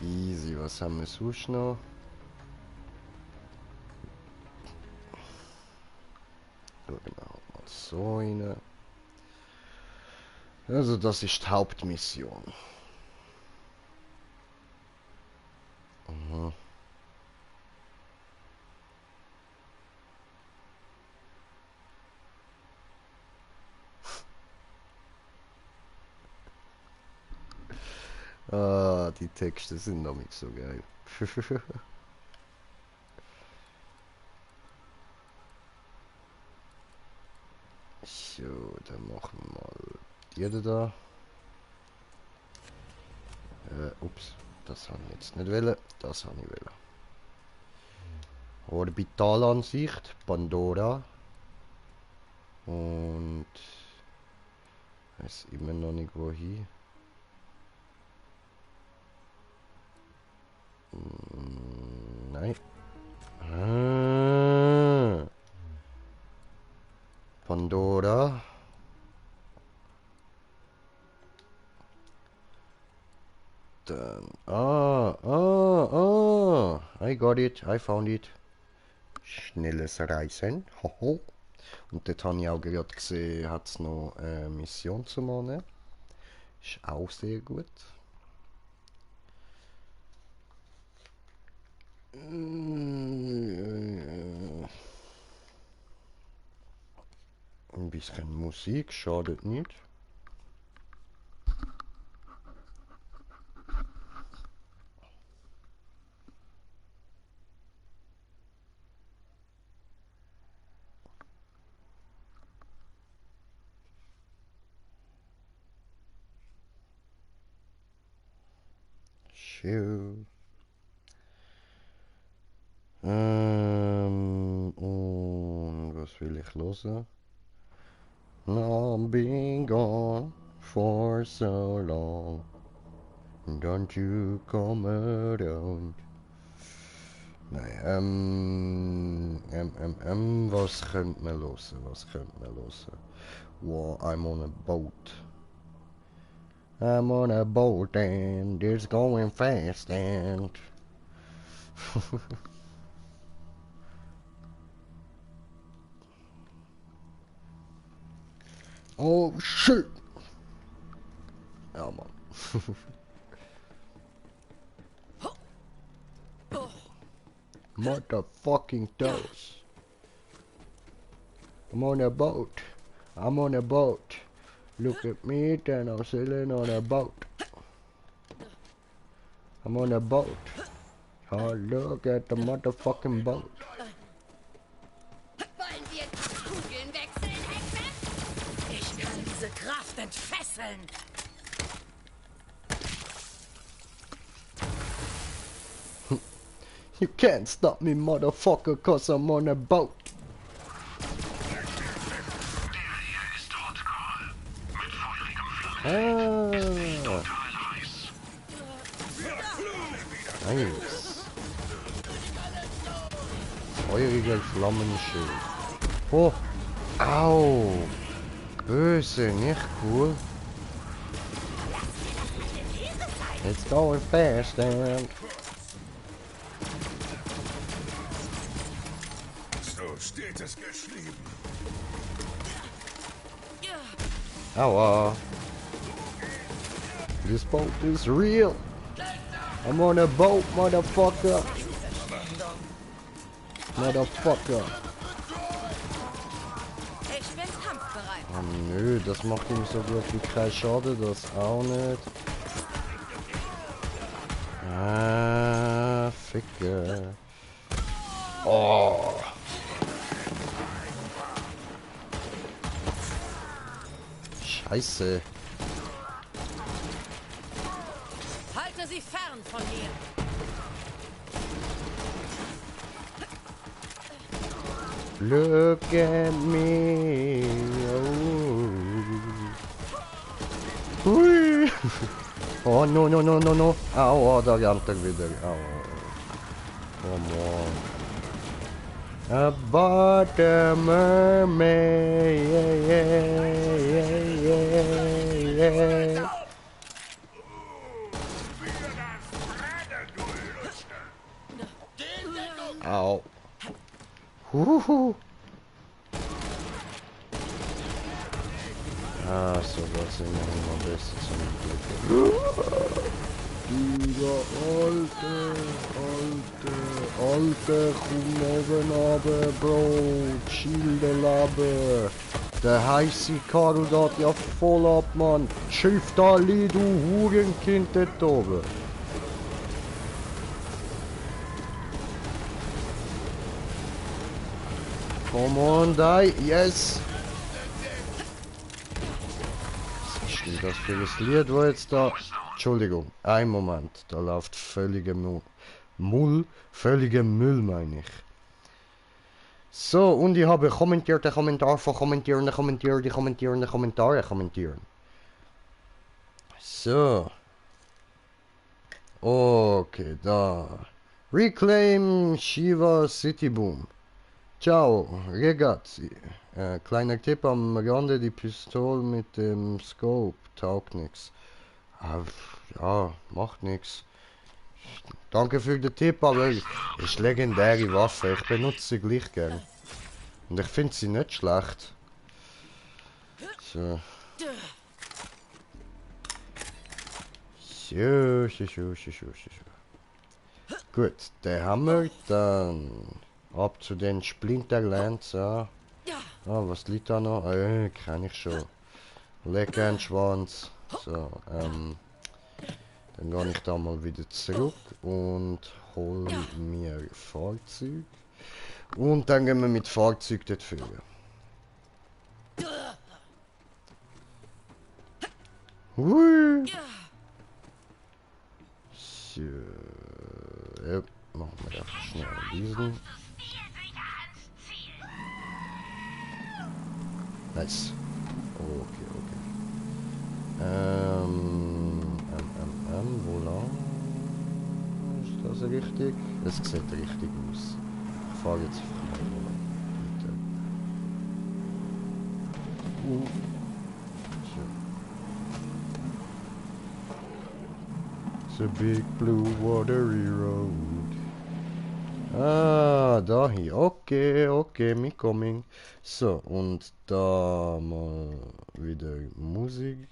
Easy, was haben wir sonst noch? Schauen wir mal so rein. Also das ist die Hauptmission. Mhm. Ah, die Texte sind noch nicht so geil. So, dann machen wir mal die da. Ups, das habe ich jetzt nicht wollen. Das habe ich wollen. Orbitalansicht, Pandora. Und weiß immer noch nicht wohin. Nein. Ah. Pandora. Dann. I got it. I found it. Schnelles Reisen. Hoho. Und dort habe ich auch gerade gesehen, hat es noch eine Mission zu machen. Ist auch sehr gut. Ein bisschen Musik schadet nicht. Schön. Und was will ich hören? I've been gone for so long. Don't you come around. Nein, was könnte man hören? Was könnte man hören? Well, I'm on a boat. I'm on a boat and it's going fast and... Oh shit! Ja, Mann. Motherfucking toes. I'm on a boat. I'm on a boat. Look at me, then I'm sailing on a boat. I'm on a boat. Oh, look at the motherfucking boat. Wollen wir Kugeln wechseln, Hexe? Ich kann diese Kraft entfesseln. You can't stop me, motherfucker, cause I'm on a boat. Ah. Nice. Feuriger Flammenschild. Oh. Au. Böse, nicht cool. It's going fast, man. Steht es geschrieben. Aua. This boat is real. I'm on a boat, motherfucker. Motherfucker. Ich bin kampfbereit. Oh nö, das macht ihm so gut wie kein Schaden, das auch nicht. Ah, Ficke. Oh. Scheiße. Halte sie fern von mir. Look at me. Oh. Hui. Oh no no no no no. Au, da rennt er wieder. Au. Come on. About the mermaid. Au. Huhu. Ah, so was sind wir immer besser zum Glück. Dieser alte, komm oben runter, Bro. Chill de Labe. Der heiße Karl geht ja voll ab, Mann. Schiff da, du Hurenkind dort oben. Come on, die. Yes. Was ist denn das für ein Lied, wo jetzt da... Entschuldigung, ein Moment. Da läuft völliger völliger Müll, meine ich. So, und ich habe kommentiert, den Kommentar von kommentieren. So. Okay, da. Reclaim Shiva City Boom. Ciao, ragazzi. Kleiner Tipp am Rande, die Pistole mit dem Scope taugt nix. Ja, macht nix. Danke für den Tipp, aber ist legendäre Waffe. Ich benutze sie gleich gern. Und ich finde sie nicht schlecht. So. So. Gut, den haben wir dann. Ab zu den Splinterlands, ja. Ah, was liegt da noch? Kann ich schon. Lecker einen Schwanz. So, dann gehe ich da mal wieder zurück und hole mir Fahrzeug. Und dann gehen wir mit Fahrzeug dort führen. Hui. So, ja, machen wir einfach schnell diesen. Nice. Okay. Wo lang? Ist das richtig? Es sieht richtig aus. Ich fahre jetzt frei. It's a big blue watery road. Ah, da hier. Okay, me coming. So, und da mal wieder Musik.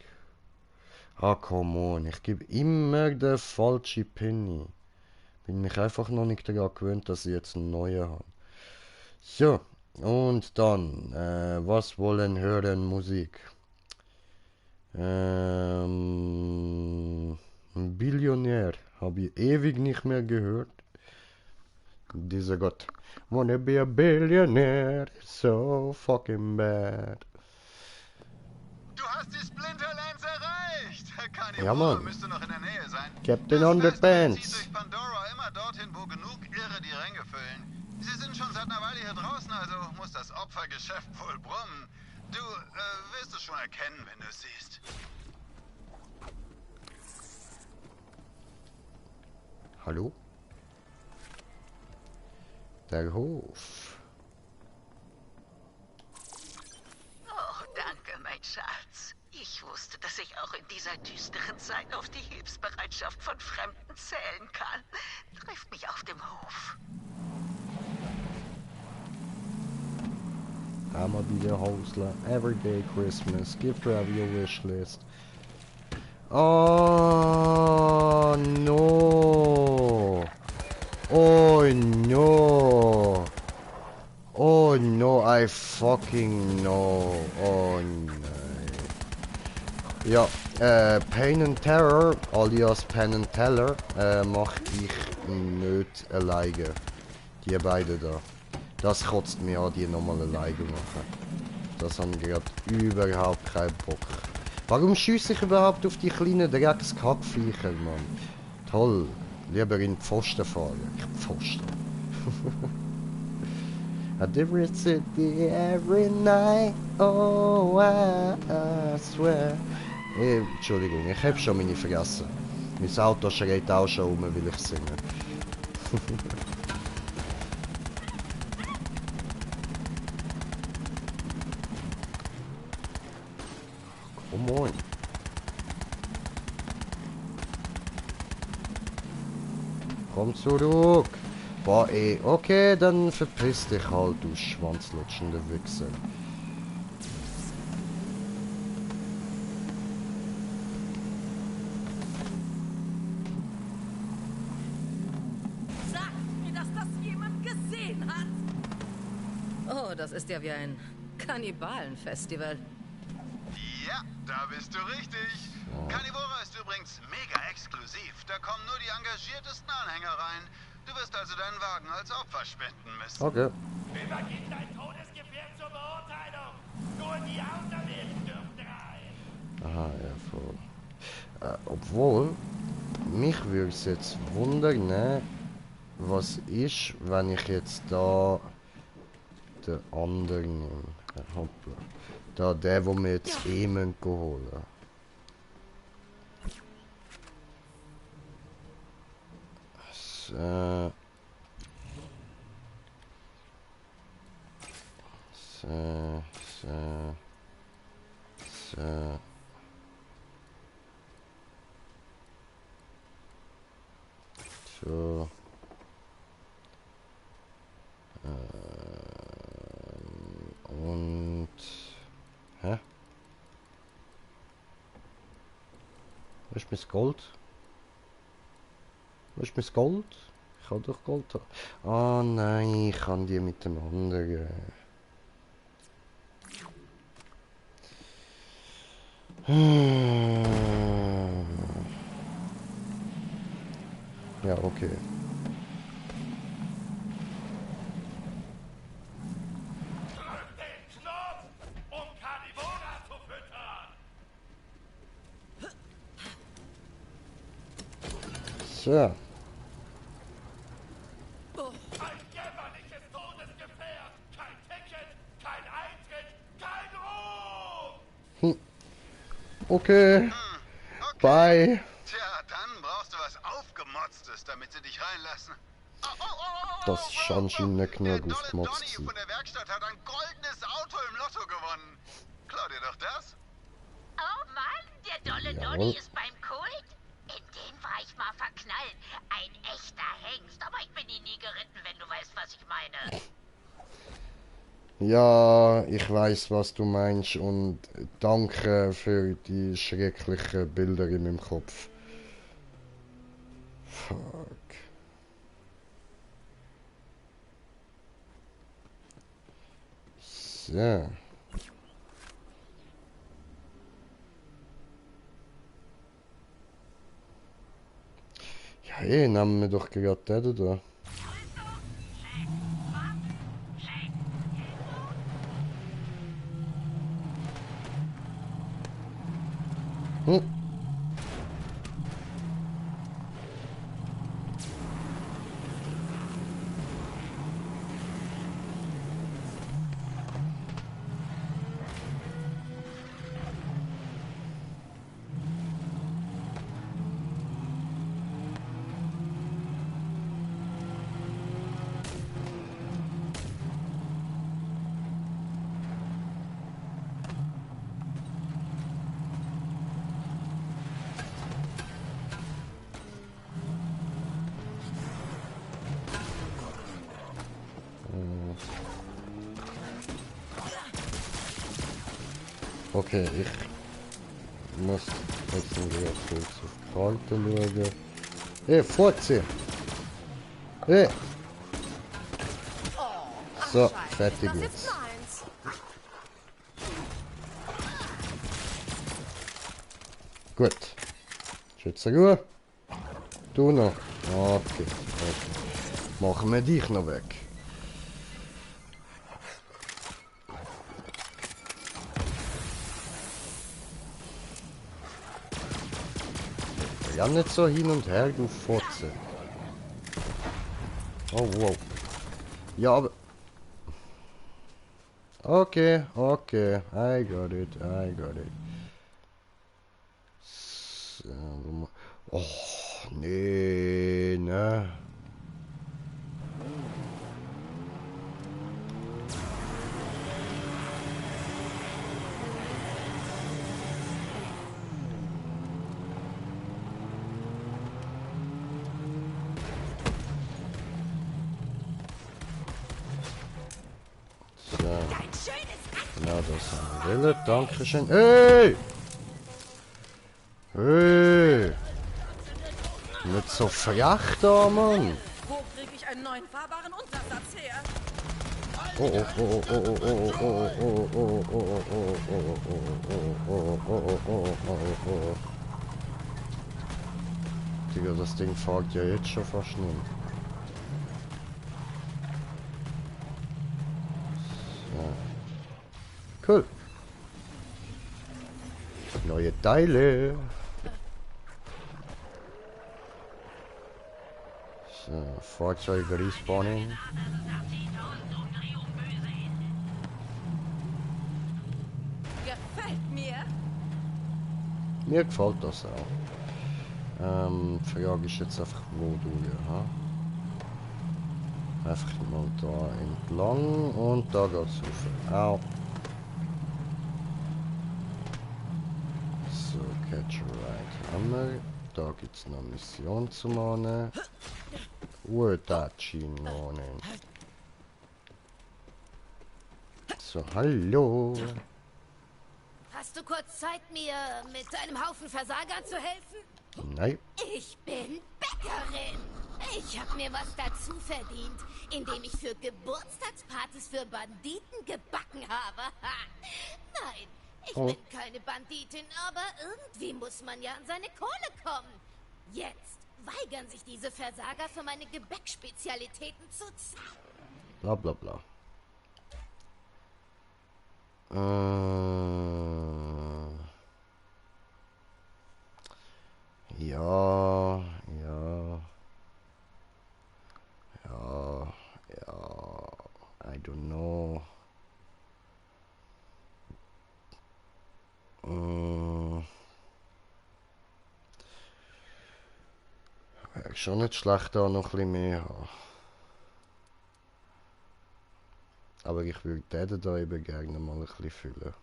Ah, come on, ich gebe immer den falschen Penny. Bin mich einfach noch nicht daran gewöhnt, dass ich jetzt einen neuen habe. So, und dann, was wollen hören Musik? Ein Billionär. Habe ich ewig nicht mehr gehört. Dieser Gott. Wanna be a billionaire. So fucking bad. Du hast die Splinterlands erreicht! Carnivore Ja, Mann. müsste noch in der Nähe sein. Captain Das Underpants. Festival zieht durch Pandora immer dorthin, wo genug Irre die Ränge füllen. Sie sind schon seit einer Weile hier draußen, also muss das Opfergeschäft wohl brummen. Du wirst es schon erkennen, wenn du es siehst. Hallo? Der Hof. Oh, danke, mein Schatz. Ich wusste, dass ich auch in dieser düsteren Zeit auf die Hilfsbereitschaft von Fremden zählen kann. Trifft mich auf dem Hof. I'ma be the Hostler. Everyday Christmas. Gift to have your wish list. Oh no. Oh no. Oh no, I fucking know. Oh nein. Ja, Pain and Terror, alias Penn and Teller, mach ich nicht alleine. Die beiden da. Das kotzt mir an, die nochmal alleine machen. Das haben gerade überhaupt keinen Bock. Warum schieße ich überhaupt auf die kleinen Dreckskackviecher, Mann? Toll. Lieber in die Pfosten fahren. Ich Pfosten. At every city, every night, oh, I swear. Entschuldigung, ich hab schon meine vergessen. Mein Auto schreit auch schon um, will ich singen. Oh moin. Komm zurück. Boah, ey. Okay, dann verpiss dich halt, du schwanzlutschende Wichser. Sagt mir, dass das jemand gesehen hat. Oh, das ist ja wie ein Kannibalenfestival. Ja, da bist du richtig. Carnivora ist übrigens mega exklusiv. Da kommen nur die engagiertesten Anhänger rein. Du wirst also deinen Wagen als Opfer spenden müssen. Okay. Übergib dein Todesgefährt zur Beurteilung. Nur die Auserwählten dürfen rein. Aha, ja, voll. Obwohl, mich würde es jetzt wundern, ne, was ist, wenn ich jetzt da den anderen nehme. Hoppla. Da, der, wo wir jetzt holen. So. So. Und... Hä? Wo ist mein Gold? Wo ist mein Gold? Ich kann doch Gold haben. Ah nein, ich kann die mit dem anderen. Ja, okay. Drück den Knopf, um Carnivora zu füttern. So. Ein jämmerliches Todesgefährt. Kein Ticket, kein Eintritt, kein Ruhm. Okay. Okay. Bye. Tja, dann brauchst du was Aufgemotztes, damit sie dich reinlassen. Das ist anscheinend nicht Der genug dolle aufgemotzt Donny gewesen. von der Werkstatt hat ein goldenes Auto im Lotto gewonnen. Klau dir doch das. Oh Mann, der dolle Jawohl. Donny ist beim Kult. In den war ich mal verknallt. Ein echter Hengst. Aber ich bin ihn nie geritten, wenn du weißt, was ich meine. Ja, ich weiß, was du meinst und danke für die schrecklichen Bilder in meinem Kopf. Fuck. So. Hey, nehmen wir doch gerade den da. Hm. Okay, ich muss jetzt wieder kurz auf die Karte schauen. Hey, Furzi! Hey! So, fertig jetzt. Gut. Schützenruhe. Du noch. Okay. Machen wir dich noch weg. Ja, nicht so hin und her, du Fotze. Oh, wow. Ja, aber... Okay, okay. I got it, I got it. So, oh, nee, ne. Genau das haben wir. Dankeschön. Hey! Hey! Nicht so frech da, Mann! Wo kriege ich einen neuen fahrbaren Untersatz her? Oh oh oh oh oh oh oh oh oh oh oh oh oh. Digga, das Ding fährt ja jetzt schon fast nicht. Cool. Neue Teile. So, Fahrzeuge respawnen. Gefällt mir. Mir gefällt das auch. Frage ist jetzt einfach, wo du ja. Einfach mal da entlang und da geht's rauf. Au. So, Catch a Ride haben wir. Da gibt's noch eine Mission zu machen. Urdachi-Nonen. So, hallo. Hast du kurz Zeit, mir mit einem Haufen Versager zu helfen? Nein. Ich bin Bäckerin. Ich habe mir was dazu verdient, indem ich für Geburtstagspartys für Banditen gebacken habe. Nein, ich bin keine Banditin, aber irgendwie muss man ja an seine Kohle kommen. Jetzt weigern sich diese Versager für meine Gebäckspezialitäten zu zahlen. Bla bla bla. Ja, ja. Ja, ja. I don't know. Wäre schon nicht schlecht, da noch ein bisschen mehr haben. Aber ich würde den da eben gerne mal ein bisschen füllen.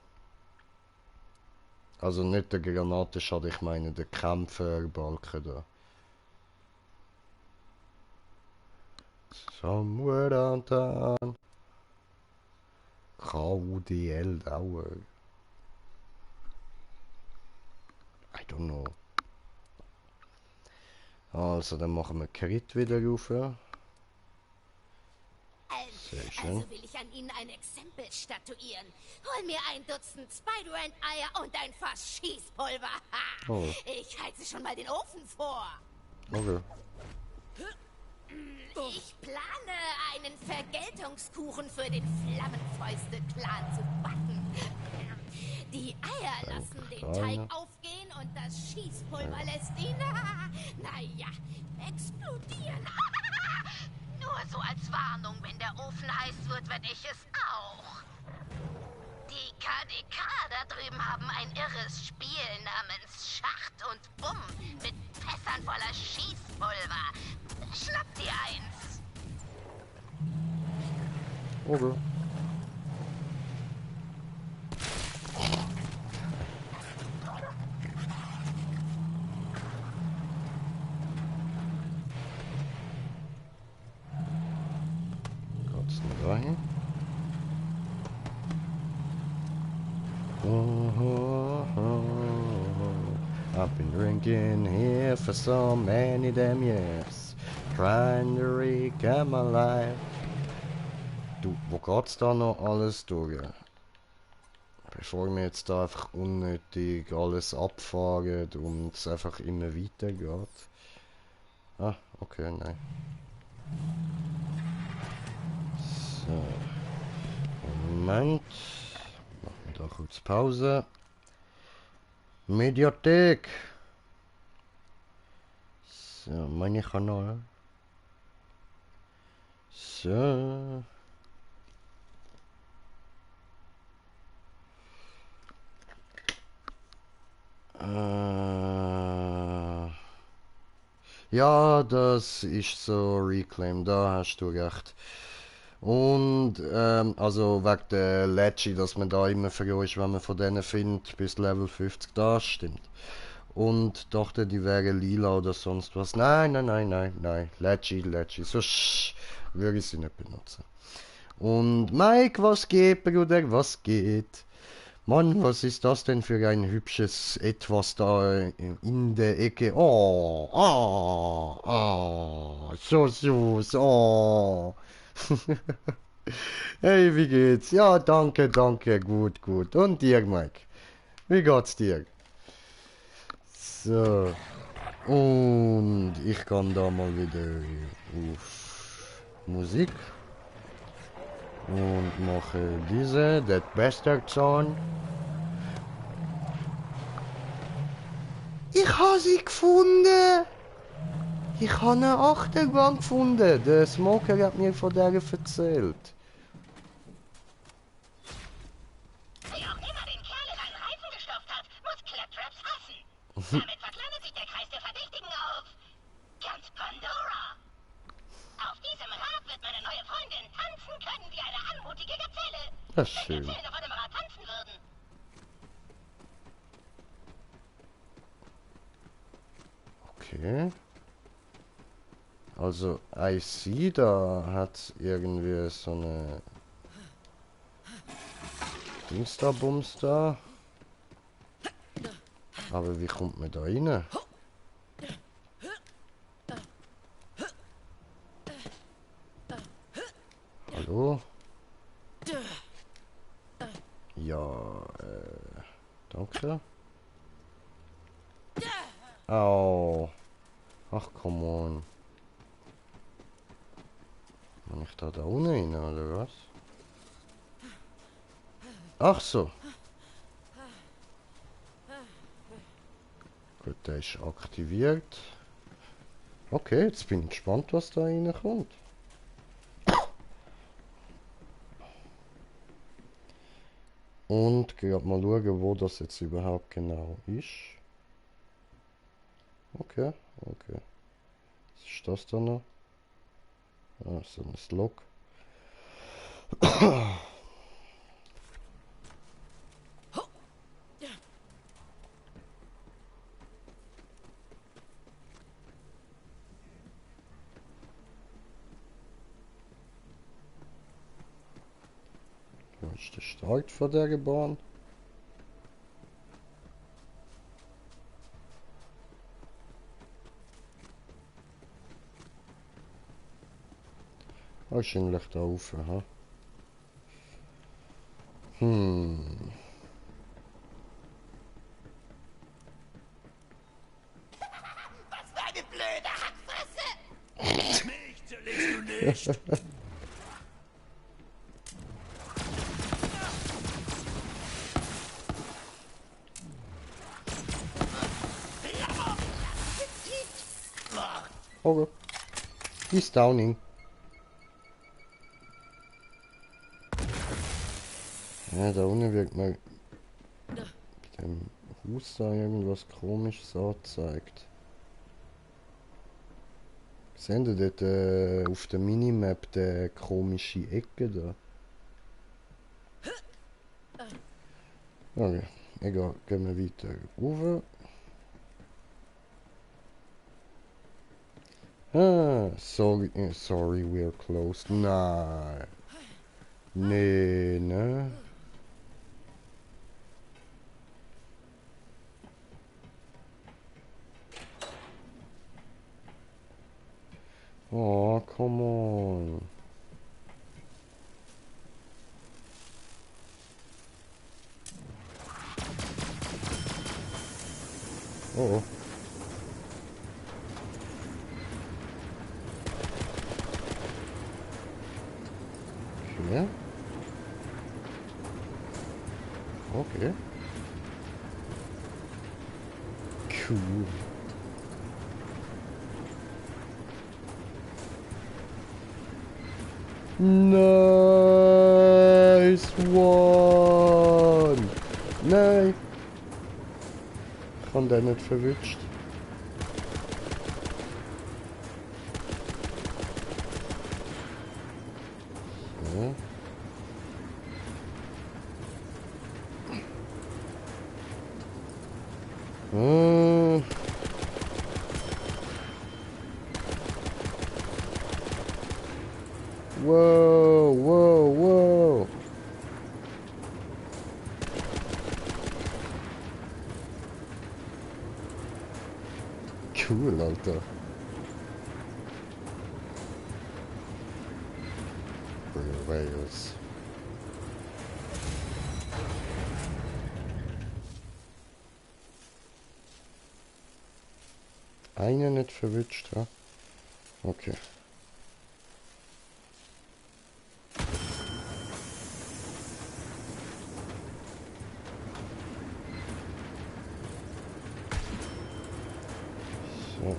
Also nicht der Granatenschaden, ich meine den Kämpferbalken da. Somewhere downtown. KUDL Dauer. I don't know. Also, dann machen wir Crit wieder rauf. Sehr schön. Also will ich an Ihnen ein Exempel statuieren. Hol mir 1 Dutzend Spider-Man-Eier und ein Fass Schießpulver. Oh. Ich heize schon mal den Ofen vor. Okay. Ich plane, einen Vergeltungskuchen für den Flammenfäuste-Clan zu backen. Die Eier lassen den Teig aufgehen und das Schießpulver lässt ihn, naja, explodieren. Nur so als Warnung, wenn der Ofen heiß wird, werde ich es auch. Die KDK da drüben haben ein irres Spiel namens Schacht und Bumm mit Fässern voller Schießpulver. Schnapp dir eins. Okay. Geht's noch dahin? I've been drinking here for so many damn years, trying to reclaim my life. Du, wo geht's da noch alles durch? Bevor wir jetzt da einfach unnötig alles abfahren und es einfach immer weitergeht. Ah, okay, nein. So. Moment. Machen wir da kurz Pause. Mediathek. So, meine Kanal. So. Ja, das ist so Reclaim, da hast du recht. Und, also wegen der Leggy, dass man da immer froh ist, wenn man von denen findet, bis Level 50 da, stimmt. Und dachte, die wären lila oder sonst was. Nein, nein, nein, nein, nein. Leggy, sonst würde ich sie nicht benutzen. Und Mike, was geht, Bruder, was geht? Mann, was ist das denn für ein hübsches Etwas da in der Ecke? Oh, so süß, oh. Hey, wie geht's? Ja, danke, danke, gut, gut. Und dir, Mike? Wie geht's dir? So. Und ich kann da mal wieder auf Musik. Und mache diese, That Bastard Song. Ich habe sie gefunden! Ich habe eine Achterbahn gefunden. Der Smoker hat mir von der erzählt. Wer auch immer den Kerl in einen Reifen gestopft hat, muss Claptraps hassen. Damit verkleinert sich der Kreis der Verdächtigen auf ganz Pandora. Auf diesem Rad wird meine neue Freundin tanzen können wie eine anmutige Gazelle. Das ist schön. Wenn Gazellen auf einem Rad tanzen würden. Okay. Also, I see, da hat irgendwie so eine Dings da, Bums da. Aber wie kommt man da rein? Hallo? Ja, danke. Au. Ach, come on. Kann ich da unten rein, oder was? Ach so. Gut, der ist aktiviert. Okay, jetzt bin ich gespannt, was da reinkommt. Und gerade mal schauen, wo das jetzt überhaupt genau ist. Okay, okay. Was ist das da noch? Ah, so ein Slog. Wo ist der Start von der Bahn? Wahrscheinlich da rauf, ha? Was für eine blöde nicht. Okay. He's downing. Ja, da unten wird mal mit dem Huster irgendwas Komisches angezeigt. Seht ihr dort auf der Minimap die komische Ecke da? Okay, egal, gehen wir weiter rauf. Ah, sorry, we're closed. Nein. Nee, ne? Oh, come on. Oh. Okay. Okay. Cool. Nice one! Nein! Ich habe den nicht verwünscht. So. Whoa, whoa, whoa. Cool, Alter. Rails. Einer nicht verwünscht, ja? Okay. So.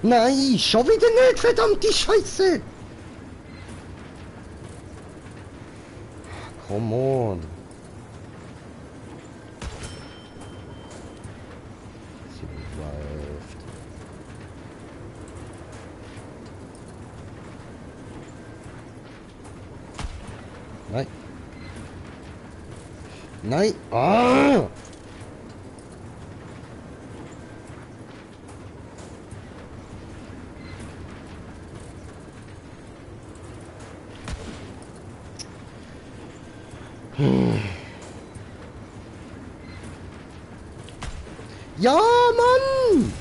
Nein, schon wieder nicht, verdammte Scheiße! Come on. Sie läuft. Nein. Nein. Ah! Ja, Mann!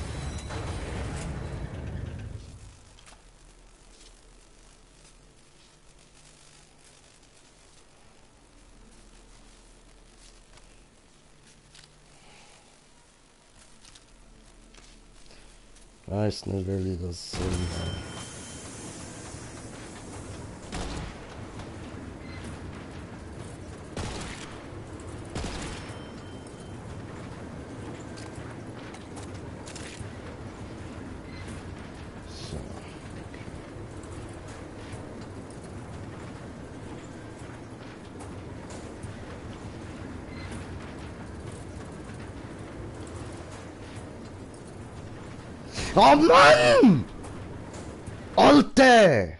Weiß nicht, will ich das so machen. Oh Mann! Alte!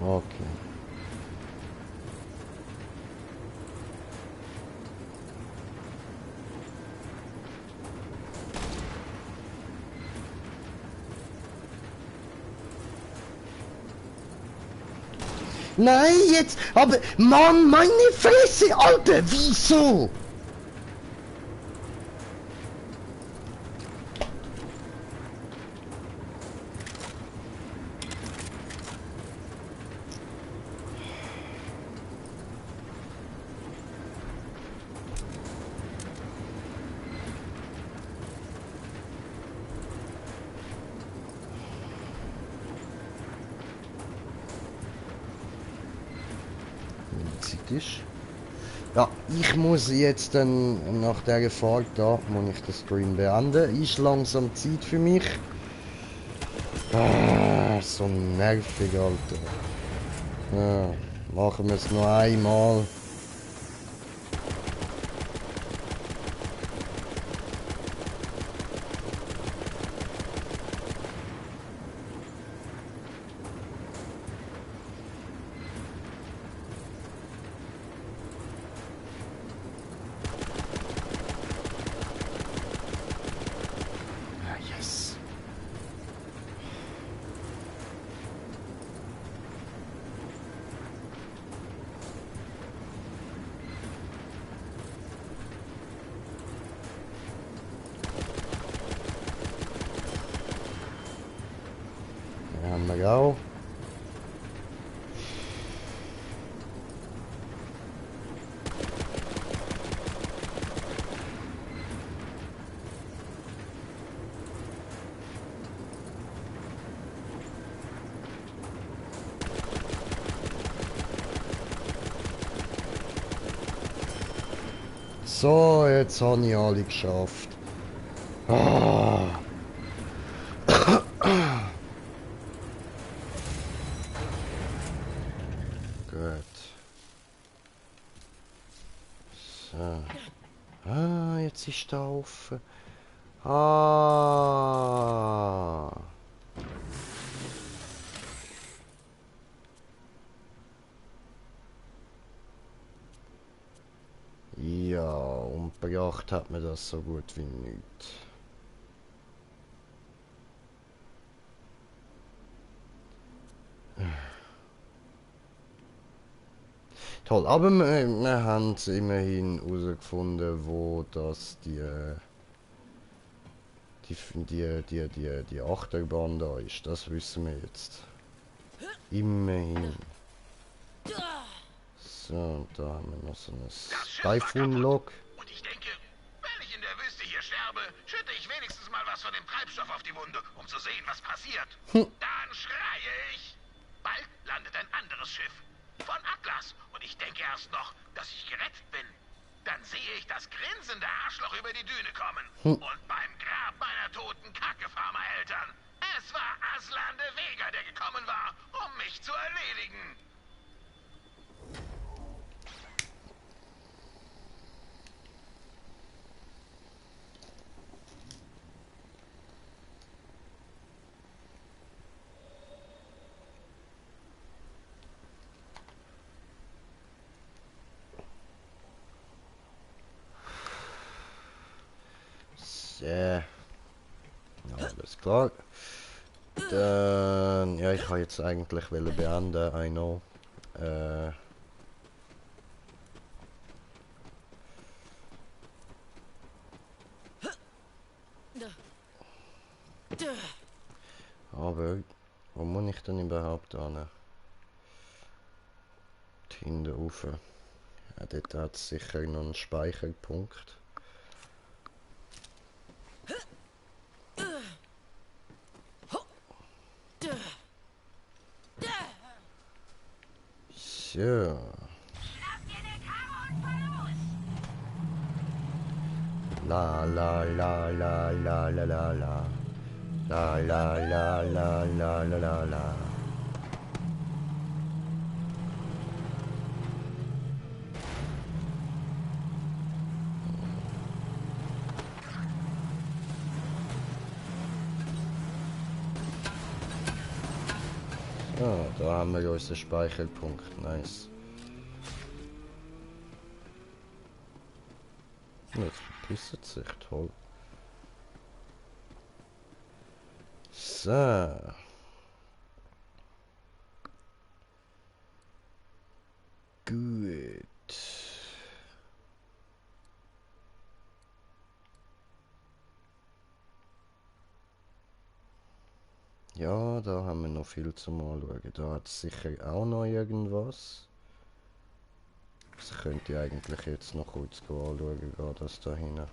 Okay. Nein, jetzt, aber, Mann, meine Fresse, Alter, wieso? Ja, ich muss jetzt dann nach der Fahrt da, muss ich das Stream beenden. Ist langsam Zeit für mich. Ah, so nervig, Alter. Ja, machen wir es noch einmal. Haben wir auch. So, jetzt habe ich alle geschafft. Ah. Gut. So. Ah, jetzt ist da offen. Ah. Ja, und beacht hat mir das so gut wie nichts. Toll, aber wir haben immerhin herausgefunden, wo das die Achterbahn da ist. Das wissen wir jetzt. Immerhin. So, und da haben wir noch so ein Typhoon-Log. Und ich denke, wenn ich in der Wüste hier sterbe, schütte ich wenigstens mal was von dem Treibstoff auf die Wunde, um zu sehen, was passiert. Dann schreie ich. Bald landet ein anderes Schiff. Von Atlas. Und ich denke erst noch, dass ich gerettet bin. Dann sehe ich das grinsende Arschloch über die Düne kommen. Und beim Grab meiner toten Kacke-Farmer-Eltern. Es war Aslan de Vega, der gekommen war, um mich zu erledigen. Ja, alles klar. Dann, ja, ich kann jetzt eigentlich beenden, I know. Aber, wo muss ich denn überhaupt hin? Hinten rauf. Ja, dort hat es sicher noch einen Speicherpunkt. So. La la la la la la la la. La la la la la la la la. Ah, da haben wir unseren Speicherpunkt. Nice. Jetzt verpisst sich toll. So. Gut. Ja, da haben wir noch viel zum Anschauen. Da hat es sicher auch noch irgendwas. Das könnte ich eigentlich jetzt noch kurz anschauen, geht das da hinten.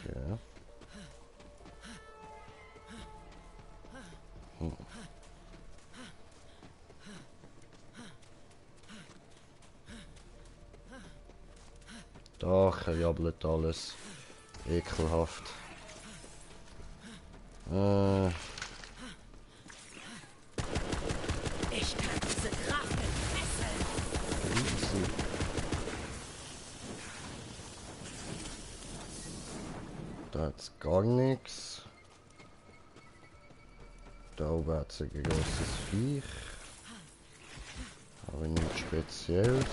Okay. Da jabbelt alles. Ekelhaft. Ich kann diese Kraft entfesseln. Easy. Da hat's gar nichts. Da oben hat's ein großes Viech. Aber nichts Spezielles.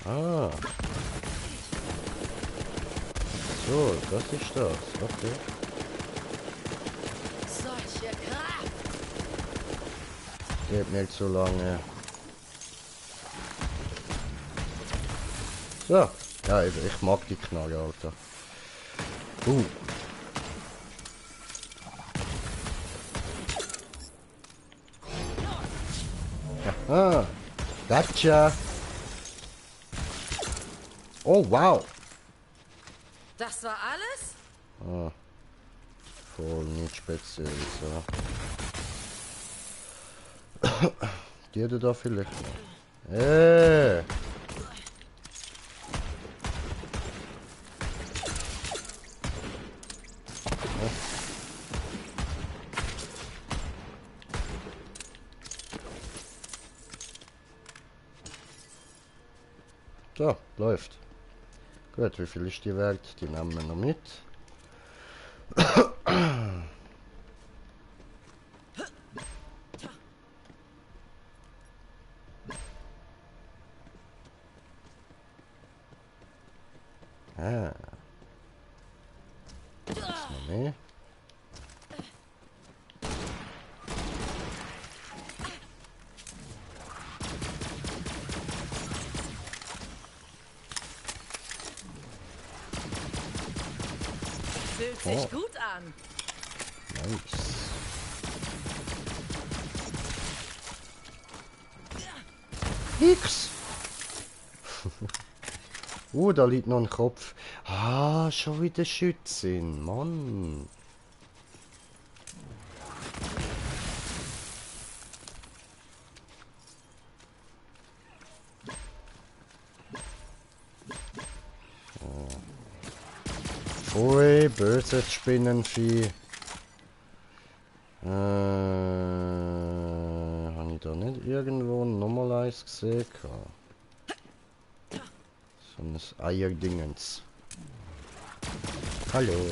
Ah. So, das ist das. Okay. Solche Kraft. Geht nicht so lange. So. Ja, ich mag die Knarre, Alter. Ah. Gotcha. Oh, wow. Das war alles? Ah. Voll nicht speziell, so. Die hätte da vielleicht noch. So, läuft. Gut, wie viel ist die wert? Die nehmen wir noch mit. Ah. Ist noch mehr? Fühlt sich gut an. Nice. X. Da liegt noch ein Kopf. Ah, schon wieder Schützin, Mann. Ui, böses Spinnenvieh. Habe ich da nicht irgendwo nochmal eins gesehen? So ein Eierdingens. Hallo.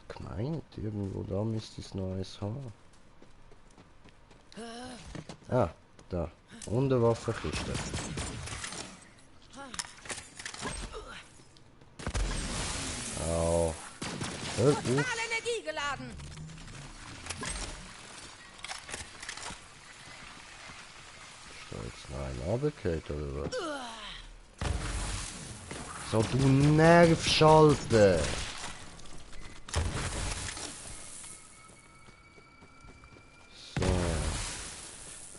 Gemeint, irgendwo da müsste ich noch eins haben. Ah, da. Und eine Waffenkiste. Au. Hör auf. Energie geladen. Ist da jetzt noch ein runtergefallen, oder was? So, du Nervschalter. So.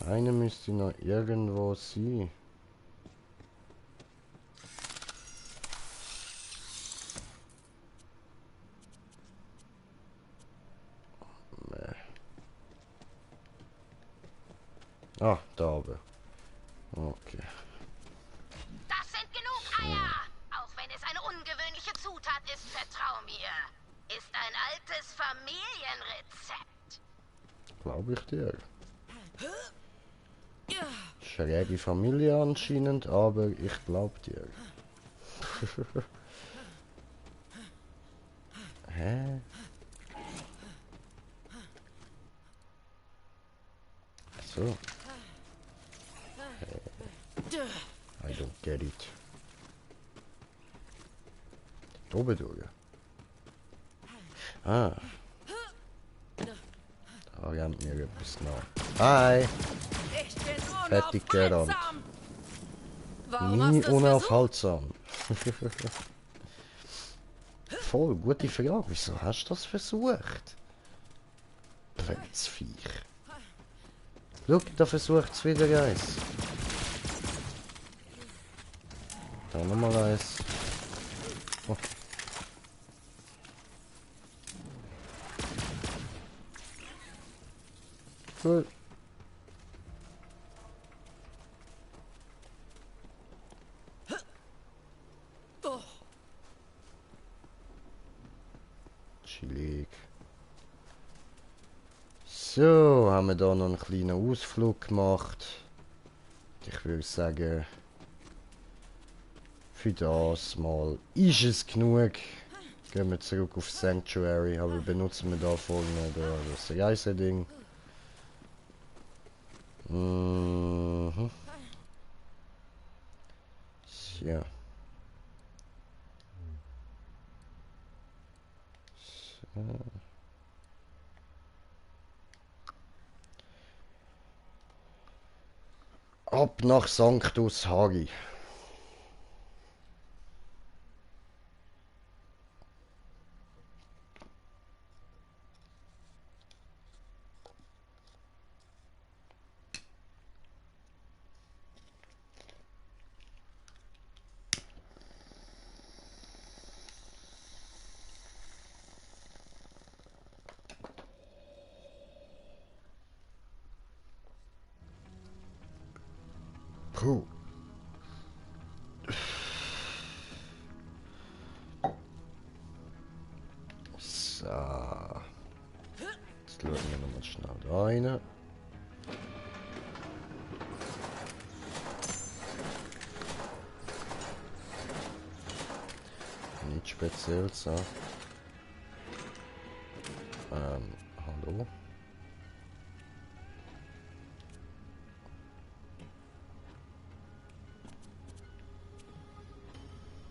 Eine müsste noch irgendwo sein. Ah, da oben. Okay. Das sind genug Eier! Auch wenn es eine ungewöhnliche Zutat ist, vertrau mir. Ist ein altes Familienrezept. Glaube ich dir. Schräge Familie anscheinend, aber ich glaube dir. Hä? So. I don't get it. Da oben durch. Ah. Da rennt mir etwas nach. Hi! Ich bin Fertig gerannt. Warum hast Nie du es versucht? unaufhaltsam. Voll, gute Frage. Wieso hast du das versucht? Blödes Viech. Schau, da versucht es wieder eins. Da nochmal eins. Oh. Cool. Chillig. So, haben wir da noch einen kleinen Ausflug gemacht. Ich würde sagen, für das Mal ist es genug. Gehen wir zurück auf Sanctuary, aber benutzen wir da vorne das Reiseding. Mhm. Ja. So. Ab nach Sanctus Hagi. Puh. So. Jetzt schauen wir nochmal schnell da rein. Nichts Spezielles, so. Hallo?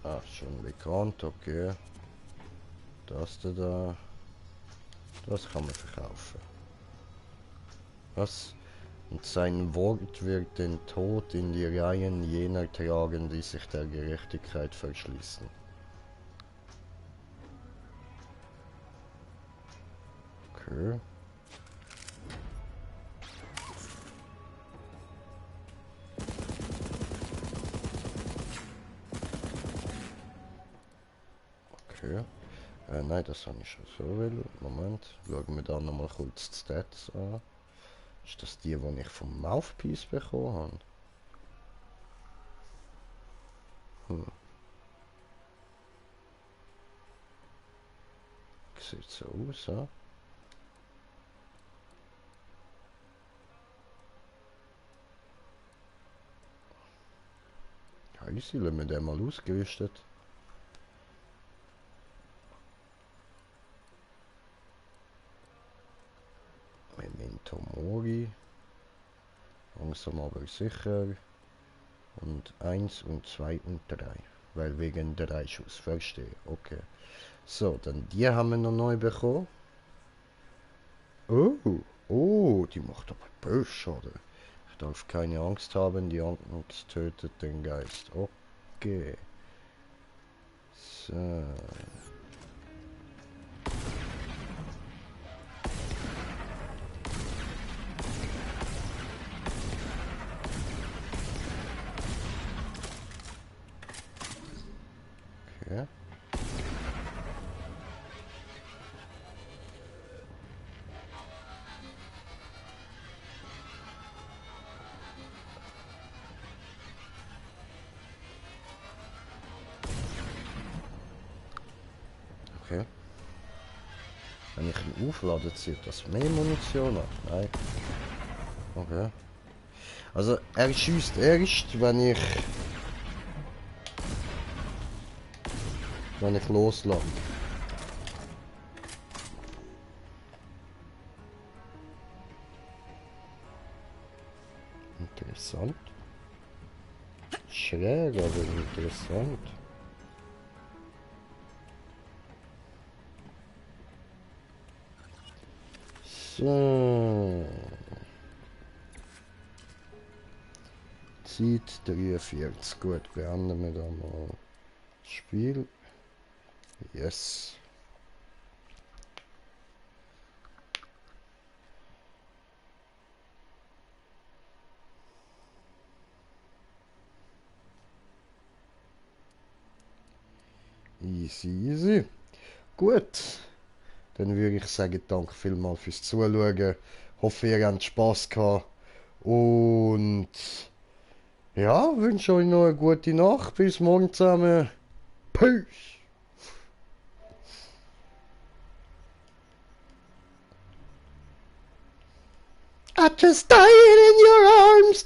Ah, schon bekannt, okay. Das da. Das kann man verkaufen. Was? Und sein Wort wird den Tod in die Reihen jener tragen, die sich der Gerechtigkeit verschließen. Okay. Okay. Nein, das habe ich schon so will. Moment, schauen wir da nochmal kurz die Stats an. Ist das die ich vom Mouthpiece bekommen habe? Sieht so aus, ja? Easy, lassen wir den mal ausgerüstet. Memento Mori. Langsam aber sicher. Und 1 und 2 und 3. Weil wegen 3 Schuss. Verstehe. Okay. So, dann die haben wir noch neu bekommen. Oh. Oh, die macht aber böse Schaden. Ich darf keine Angst haben. Die Angst tötet den Geist. Okay. So. Okay. Okay. Wenn ich ihn auflade, zieht das mehr Munition ab? Nein. Okay. Also er schießt erst, wenn ich loslade. Interessant. Schräg, aber interessant. So. Zeit 43. Gut, beenden wir da mal das Spiel. Yes. Easy, easy. Gut. Dann würde ich sagen, danke vielmals fürs Zuschauen. Hoffe, ihr habt Spass gehabt. Und ja, wünsche euch noch eine gute Nacht. Bis morgen zusammen. Peace. I just died in your arms.